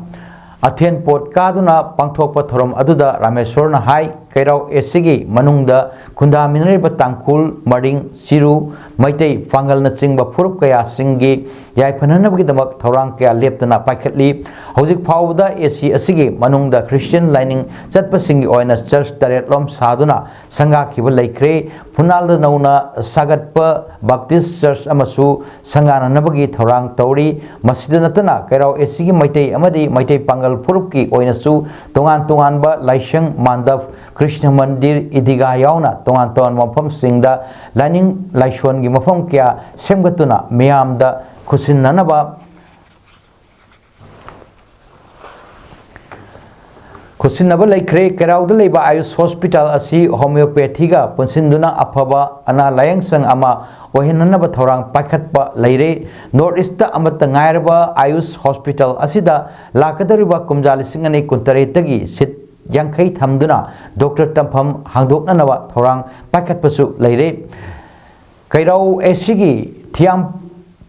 ꯑꯊꯦꯟ ꯄꯣꯠ ꯀꯥꯗꯨꯅ ꯄꯥꯡꯊꯣꯛꯄ ꯊꯧꯔꯝ ꯑꯗꯨꯗ ꯔꯥꯃꯦꯁꯣꯔꯅ ꯍꯥꯏ, ꯀꯩꯔꯥꯎ ACꯒꯤ ꯃꯅꯨꯡꯗ ꯈꯨꯟꯗꯥꯃꯤꯟꯅꯔꯤꯕ ꯇꯥꯡꯈꯨꯜ, ꯃꯔꯤꯡ, ꯆꯤꯔꯨ, ꯃꯩꯇꯩ, ꯄꯥꯡꯒꯜꯅꯆꯤꯡꯕ ꯐꯨꯔꯨꯞ ꯀꯌꯥꯁꯤꯡꯒꯤ ꯌꯥꯏꯐꯅꯅꯕꯒꯤꯗꯃꯛ ꯊꯧꯔꯥꯡ ꯀꯌꯥ ꯂꯦꯞꯇꯅ ꯄꯥꯏꯈꯠꯂꯤ꯫ ꯍꯧꯖꯤꯛ ꯐꯥꯎꯕꯗ AC ꯑꯁꯤꯒꯤ ꯃꯅꯨꯡꯗ Christian ꯂꯥꯏꯅꯤꯡ ꯆꯠꯄꯁꯤꯡꯒꯤ ꯑꯣꯏꯅ church ꯇꯔꯦꯠꯂꯣꯝ ꯁꯥꯗꯨꯅ ꯁꯪꯒꯥꯈꯤꯕ ꯂꯩꯈ꯭ꯔꯦ꯫ ꯐꯨꯅꯥꯜꯗ ꯅꯧꯅ ꯁꯥꯒꯠꯄ Baptist church ꯑꯃꯁꯨ ꯁꯪꯒꯥꯅꯅꯕꯒꯤ ꯊꯧꯔꯥꯡ ꯇꯧꯔꯤ꯫ ꯃꯁꯤꯗ ꯅꯠꯇꯅ ꯀꯩꯔꯥꯎ ACꯒꯤ ꯃꯩꯇꯩ ꯑꯃꯗꯤ ꯃꯩꯇꯩ ꯄꯥꯡꯒꯜ ꯐꯨꯔꯨꯞꯀꯤ ꯑꯣꯏꯅꯁꯨ ꯇꯣꯉꯥꯟ ꯇꯣꯉꯥꯟꯕ ꯂꯥꯏꯁꯪ, ꯃꯥꯟꯗꯞ, ꯀ꯭ꯔꯤꯁꯅ ꯃꯟꯗꯤꯔ, ꯏꯗꯤꯒꯥ ꯌꯥꯎꯅ ꯇꯣꯉꯥꯟ ꯇꯣꯉꯥꯟꯕ ꯃꯐꯝꯁꯤꯡꯗ ꯂꯥꯏꯅꯤꯡ ꯂꯥꯏꯁꯣꯟꯒꯤ ꯃꯐꯝ ꯀꯌꯥ ꯁꯦꯝꯒꯠꯇꯨꯅ ꯃꯤꯌꯥꯝꯗ ꯈꯨꯠꯁꯤꯟꯅꯅꯕ ꯈꯨꯠꯁꯤꯟꯅꯕ ꯂꯩꯈ꯭ꯔꯦ꯫ ꯀꯩꯔꯥꯎꯗ ꯂꯩꯕ ꯑꯥꯌꯨꯁ ꯍꯣꯁꯄꯤꯇꯥꯜ ꯑꯁꯤ ꯍꯣꯃꯤꯌꯣꯄꯦꯊꯤꯒ ꯄꯨꯟꯁꯤꯟꯗꯨꯅ ꯑꯐꯕ ꯑꯅꯥ ꯂꯥꯌꯦꯡꯁꯪ ꯑꯃ ꯑꯣꯏꯍꯟꯅꯅꯕ ꯊꯧꯔꯥꯡ ꯄꯥꯏꯈꯠꯄ ꯂꯩꯔꯦ꯫ North Eastꯇ ꯑꯃꯠꯇ ꯉꯥꯏꯔꯕ ꯑꯥꯌꯨꯁ ꯍꯣꯁꯄꯤꯇꯥꯜ ꯑꯁꯤꯗ ꯂꯥꯛꯀꯗꯧꯔꯤꯕ ꯀꯨꯝꯖꯥ ꯂꯤꯁꯤꯡ ꯑꯅꯤ ꯀꯨꯟꯇꯔꯦꯠꯇꯒꯤ ꯁꯤꯠ ꯌꯥꯡꯈꯩ ꯊꯝꯗꯨꯅ ꯗꯣꯛꯇꯔ ꯇꯝꯐꯝ ꯍꯥꯡꯗꯣꯛꯅꯅꯕ ꯊꯧꯔꯥꯡ ꯄꯥꯏꯈꯠꯄꯁꯨ ꯂꯩꯔꯦ꯫ ꯀꯩꯔꯥꯎ ACꯒꯤ ꯊꯤꯌꯥꯝ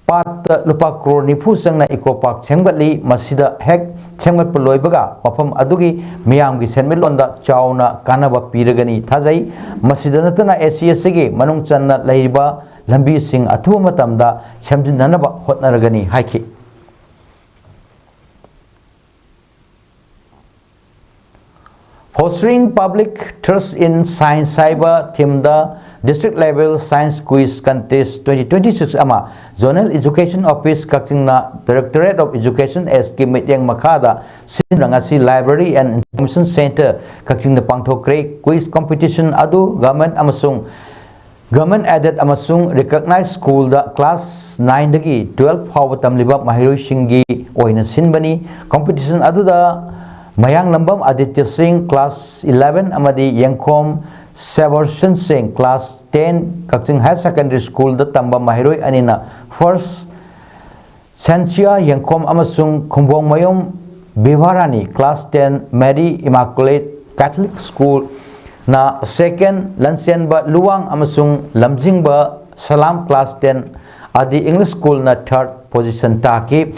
ꯄꯥꯠꯇ ꯂꯨꯄꯥ ꯀ꯭ꯔꯣꯔ ꯅꯤꯐꯨ ꯆꯪꯅ ꯏꯀꯣ ꯄꯥꯔꯛ ꯁꯦꯝꯒꯠꯂꯤ꯫ ꯃꯁꯤꯗ ꯍꯦꯛ ꯁꯦꯝꯒꯠꯄ ꯂꯣꯏꯕꯒ ꯃꯐꯝ ꯑꯗꯨꯒꯤ ꯃꯤꯌꯥꯝꯒꯤ ꯁꯦꯟꯃꯤꯠꯂꯣꯟꯗ ꯆꯥꯎꯅ ꯀꯥꯟꯅꯕ ꯄꯤꯔꯒꯅꯤ ꯊꯥꯖꯩ꯫ ꯃꯁꯤꯗ ꯅꯠꯇꯅ ACꯒꯤ ꯃꯅꯨꯡ ꯆꯟꯅ ꯂꯩꯔꯤꯕ ꯂꯝꯕꯤꯁꯤꯡ ꯑꯊꯨꯕ ꯃꯇꯝꯗ ꯁꯦꯝꯖꯤꯟꯅꯅꯕ ꯍꯣꯠꯅꯔꯒꯅꯤ ꯍꯥꯏꯈꯤ꯫ Fostering Public Trust in Science ꯍꯥꯏꯕ ꯊꯤꯝꯗ District Level Science Quiz Contest twenty twenty six ꯑꯃ Zonal Education Office ꯀꯛꯆꯤꯡꯅ Directorate of Education Sꯀꯤ ꯃꯤꯠꯌꯦꯡ ꯃꯈꯥꯗ ꯁꯤꯟꯗꯨꯅ ꯉꯁꯤ Library and Information Centre ꯀꯛꯆꯤꯡꯗ ꯄꯥꯡꯊꯣꯛꯈ꯭ꯔꯦ꯫ Quiz competition ꯑꯗꯨ government ꯑꯃꯁꯨꯡ Government aided ꯑꯃꯁꯨꯡ recognized schoolꯗ class nineꯗꯒꯤ twelve ꯐꯥꯎꯕ ꯇꯝꯂꯤꯕ ꯃꯍꯩꯔꯣꯏꯁꯤꯡꯒꯤ ꯑꯣꯏꯅ ꯁꯤꯟꯕꯅꯤ꯫ Competition ꯑꯗꯨꯗ ꯃꯌꯥꯡꯂꯝꯕꯝ ꯑꯗꯤꯇ꯭ꯌ ꯁꯤꯡ class eleven ꯑꯃꯗꯤ ꯌꯦꯡꯈꯣꯝ ꯁꯦꯕꯔꯁꯟ ꯁꯤꯡ class ten ꯀꯛꯆꯤꯡ Higher Secondary Schoolꯗ ꯇꯝꯕ ꯃꯍꯩꯔꯣꯏ ꯑꯅꯤꯅ first, ꯁꯦꯟꯁꯤꯌꯥ ꯌꯦꯡꯈꯣꯝ ꯑꯃꯁꯨꯡ ꯈꯨꯝꯕꯣꯡꯃꯌꯨꯝ ꯕꯤꯚꯥꯔꯥꯅꯤ class ten Mary Immaculate Catholic Schoolꯅ second, ꯂꯟꯆꯦꯟꯕ Luwang ꯑꯃꯁꯨꯡ ꯂꯝꯖꯤꯡꯕ ꯁꯂꯥꯝ class ten ꯑꯗꯤ English Schoolꯅ third position ꯇꯥꯈꯤ꯫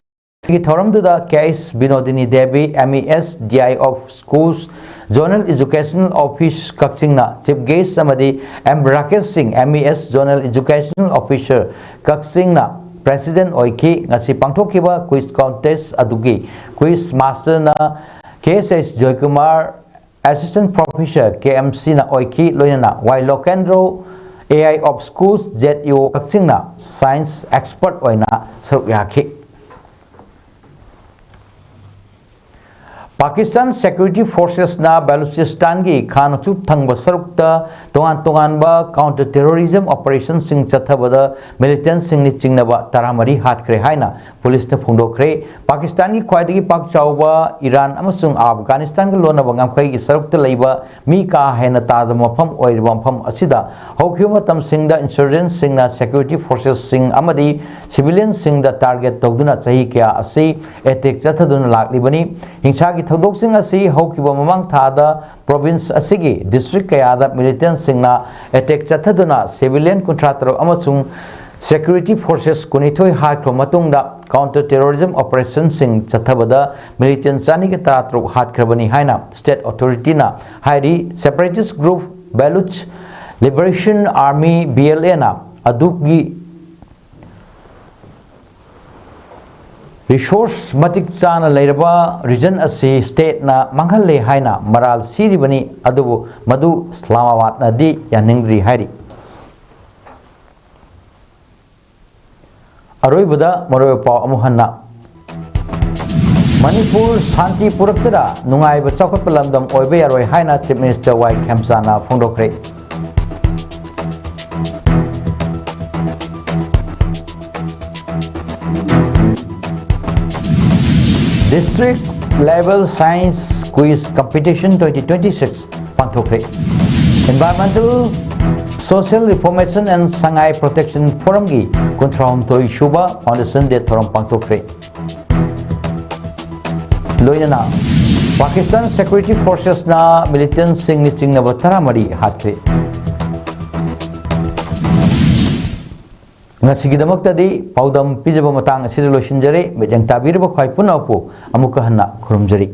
ꯊꯧꯔꯝꯗꯨꯗ K H Binodini Devi, M E S D I of Schools, Zonal Educational Office ꯀꯛꯆꯤꯡꯅ chief guest ꯑꯃꯗꯤ M ꯔꯥꯀꯦꯁ ꯁꯤꯡ, M E S Zonal Educational Officer ꯀꯛꯆꯤꯡꯅ president ꯑꯣꯏꯈꯤ꯫ ꯉꯁꯤ ꯄꯥꯡꯊꯣꯛꯈꯤꯕ quiz contest ꯑꯗꯨꯒꯤ quiz masterꯅ ꯀꯦ ꯑꯦꯁ ꯑꯦꯁ ꯖꯣꯏꯀꯨꯃꯥꯔ, assistant professor ꯀꯦ M ꯁꯤꯅ ꯑꯣꯏꯈꯤ꯫ ꯂꯣꯏꯅꯅ ꯋꯥꯏ ꯂꯣꯀꯦꯟꯗ꯭ꯔꯣ, A I of Schools, Z E O ꯀꯛꯆꯤꯡꯅ science expert ꯑꯣꯏꯅ ꯁꯔꯨꯛ ꯌꯥꯈꯤ꯫ ꯄꯥꯀꯤꯁꯇꯥꯟ security forcesꯅ ꯕꯦꯂꯨꯆꯤꯁꯇꯥꯟꯒꯤ ꯈꯥ ꯅꯣꯡꯆꯨꯞ ꯊꯪꯕ ꯁꯔꯨꯛꯇ ꯇꯣꯉꯥꯟ ꯇꯣꯉꯥꯟꯕ counter terrorism operationꯁꯤꯡ ꯆꯠꯊꯕꯗ militantꯁꯤꯡꯅ ꯆꯤꯡꯅꯕ ꯇꯔꯥꯃꯔꯤ ꯍꯥꯠꯈ꯭ꯔꯦ ꯍꯥꯏꯅ ꯄꯨꯂꯤꯁꯅ ꯐꯣꯡꯗꯣꯛꯈ꯭ꯔꯦ꯫ ꯄꯥꯀꯤꯁꯇꯥꯟꯒꯤ ꯈ꯭ꯋꯥꯏꯗꯒꯤ ꯄꯥꯛ ꯆꯥꯎꯕ ꯏꯔꯥꯟ ꯑꯃꯁꯨꯡ ꯑꯐꯒꯥꯅꯤꯁꯇꯥꯟꯒ ꯂꯣꯟꯅꯕ ꯉꯝꯈꯩꯒꯤ ꯁꯔꯨꯛꯇ ꯂꯩꯕ ꯃꯤ ꯀꯥ ꯍꯦꯟꯅ ꯇꯥꯗꯕ ꯃꯐꯝ ꯑꯣꯏꯔꯤꯕ ꯃꯐꯝ ꯑꯁꯤꯗ ꯍꯧꯈꯤꯕ ꯃꯇꯝꯁꯤꯡꯗ insurgentꯁꯤꯡꯅ security forcesꯁꯤꯡ ꯑꯃꯗꯤ civilianꯁꯤꯡꯗ target ꯇꯧꯗꯨꯅ ꯆꯍꯤ ꯀꯌꯥ ꯑꯁꯤ attack ꯆꯠꯊꯗꯨꯅ ꯂꯥꯛꯂꯤꯕꯅꯤ꯫ ꯍꯤꯡꯁꯥꯒꯤ ꯊꯧꯗꯣꯛꯁꯤꯡ ꯑꯁꯤ ꯍꯧꯈꯤꯕ ꯃꯃꯥꯡ ꯊꯥꯗ province ꯑꯁꯤꯒꯤ district ꯀꯌꯥꯗ militantꯁꯤꯡꯅ attack ꯆꯠꯊꯗꯨꯅ civilian ꯀꯨꯟꯊ꯭ꯔꯥ ꯇꯔꯨꯛ ꯑꯃꯁꯨꯡ security forces ꯀꯨꯟꯅꯤꯊꯣꯏ ꯍꯥꯠꯈ꯭ꯔꯕ ꯃꯇꯨꯡꯗ, counter terrorism operationꯁꯤꯡ ꯆꯠꯊꯕꯗ militant ꯆꯅꯤꯒ ꯇꯔꯥꯇꯔꯨꯛ ꯍꯥꯠꯈ꯭ꯔꯕꯅꯤ ꯍꯥꯏꯅ state authorityꯅ ꯍꯥꯏꯔꯤ꯫ Separatist group Baloch Liberation Army, B L Aꯅ ꯑꯗꯨꯒꯤ resource ꯃꯇꯤꯛ ꯆꯥꯅ ꯂꯩꯔꯕ region ꯑꯁꯤ stateꯅ ꯃꯥꯡꯍꯜꯂꯦ ꯍꯥꯏꯅ ꯃꯔꯥꯜ ꯁꯤꯔꯤꯕꯅꯤ, ꯑꯗꯨꯕꯨ ꯃꯗꯨ ꯏꯁꯂꯥꯃꯥꯕꯥꯗꯅꯗꯤ ꯌꯥꯅꯤꯡꯗ꯭ꯔꯤ ꯍꯥꯏꯔꯤ꯫ ꯑꯔꯣꯏꯕꯗ ꯃꯔꯨꯑꯣꯏꯕ ꯄꯥꯎ ꯑꯃꯨꯛ ꯍꯟꯅ꯫ ꯃꯅꯤꯄꯨꯔ ꯁꯥꯟꯇꯤ ꯄꯨꯔꯛꯇꯅ ꯅꯨꯡꯉꯥꯏꯕ ꯆꯥꯎꯈꯠꯄ ꯂꯝꯗꯝ ꯑꯣꯏꯕ ꯌꯥꯔꯣꯏ ꯍꯥꯏꯅ Chief Minister ꯋꯥꯏ ꯈꯦꯝꯆꯥꯅ ꯐꯣꯡꯗꯣꯛꯈ꯭ꯔꯦ꯫ District Level Science Quiz Competition twenty twenty-six ꯄꯥꯡꯊꯣꯛꯈ꯭ꯔꯦ꯫ Environmental Social Reformation and Sangai Protection Forumꯒꯤ ꯀꯨꯟꯊ꯭ꯔꯥꯍꯨꯝꯗꯣꯏ ꯁꯨꯕ Foundation Day ꯊꯧꯔꯝ ꯄꯥꯡꯊꯣꯛꯈ꯭ꯔꯦ꯫ ꯂꯣꯏꯅꯅ Pakistan Security Forcesꯅ militantꯁꯤꯡ ꯂꯨꯆꯤꯡꯅꯕ ꯇꯔꯥꯃꯔꯤ ꯍꯥꯠꯈ꯭ꯔꯦ꯫ ꯉꯁꯤꯒꯤꯗꯃꯛꯇꯗꯤ ꯄꯥꯎꯗꯝ ꯄꯤꯖꯕ ꯃꯇꯥꯡ ꯑꯁꯤꯗ ꯂꯣꯏꯁꯤꯟꯖꯔꯦ꯫ ꯃꯤꯠꯌꯦꯡ ꯇꯥꯕꯤꯔꯤꯕ ꯈ꯭ꯋꯥꯏ ꯄꯨꯝꯅꯃꯛꯄꯨ ꯑꯃꯨꯛꯀ ꯍꯟꯅ ꯈꯨꯔꯨꯝꯖꯔꯤ꯫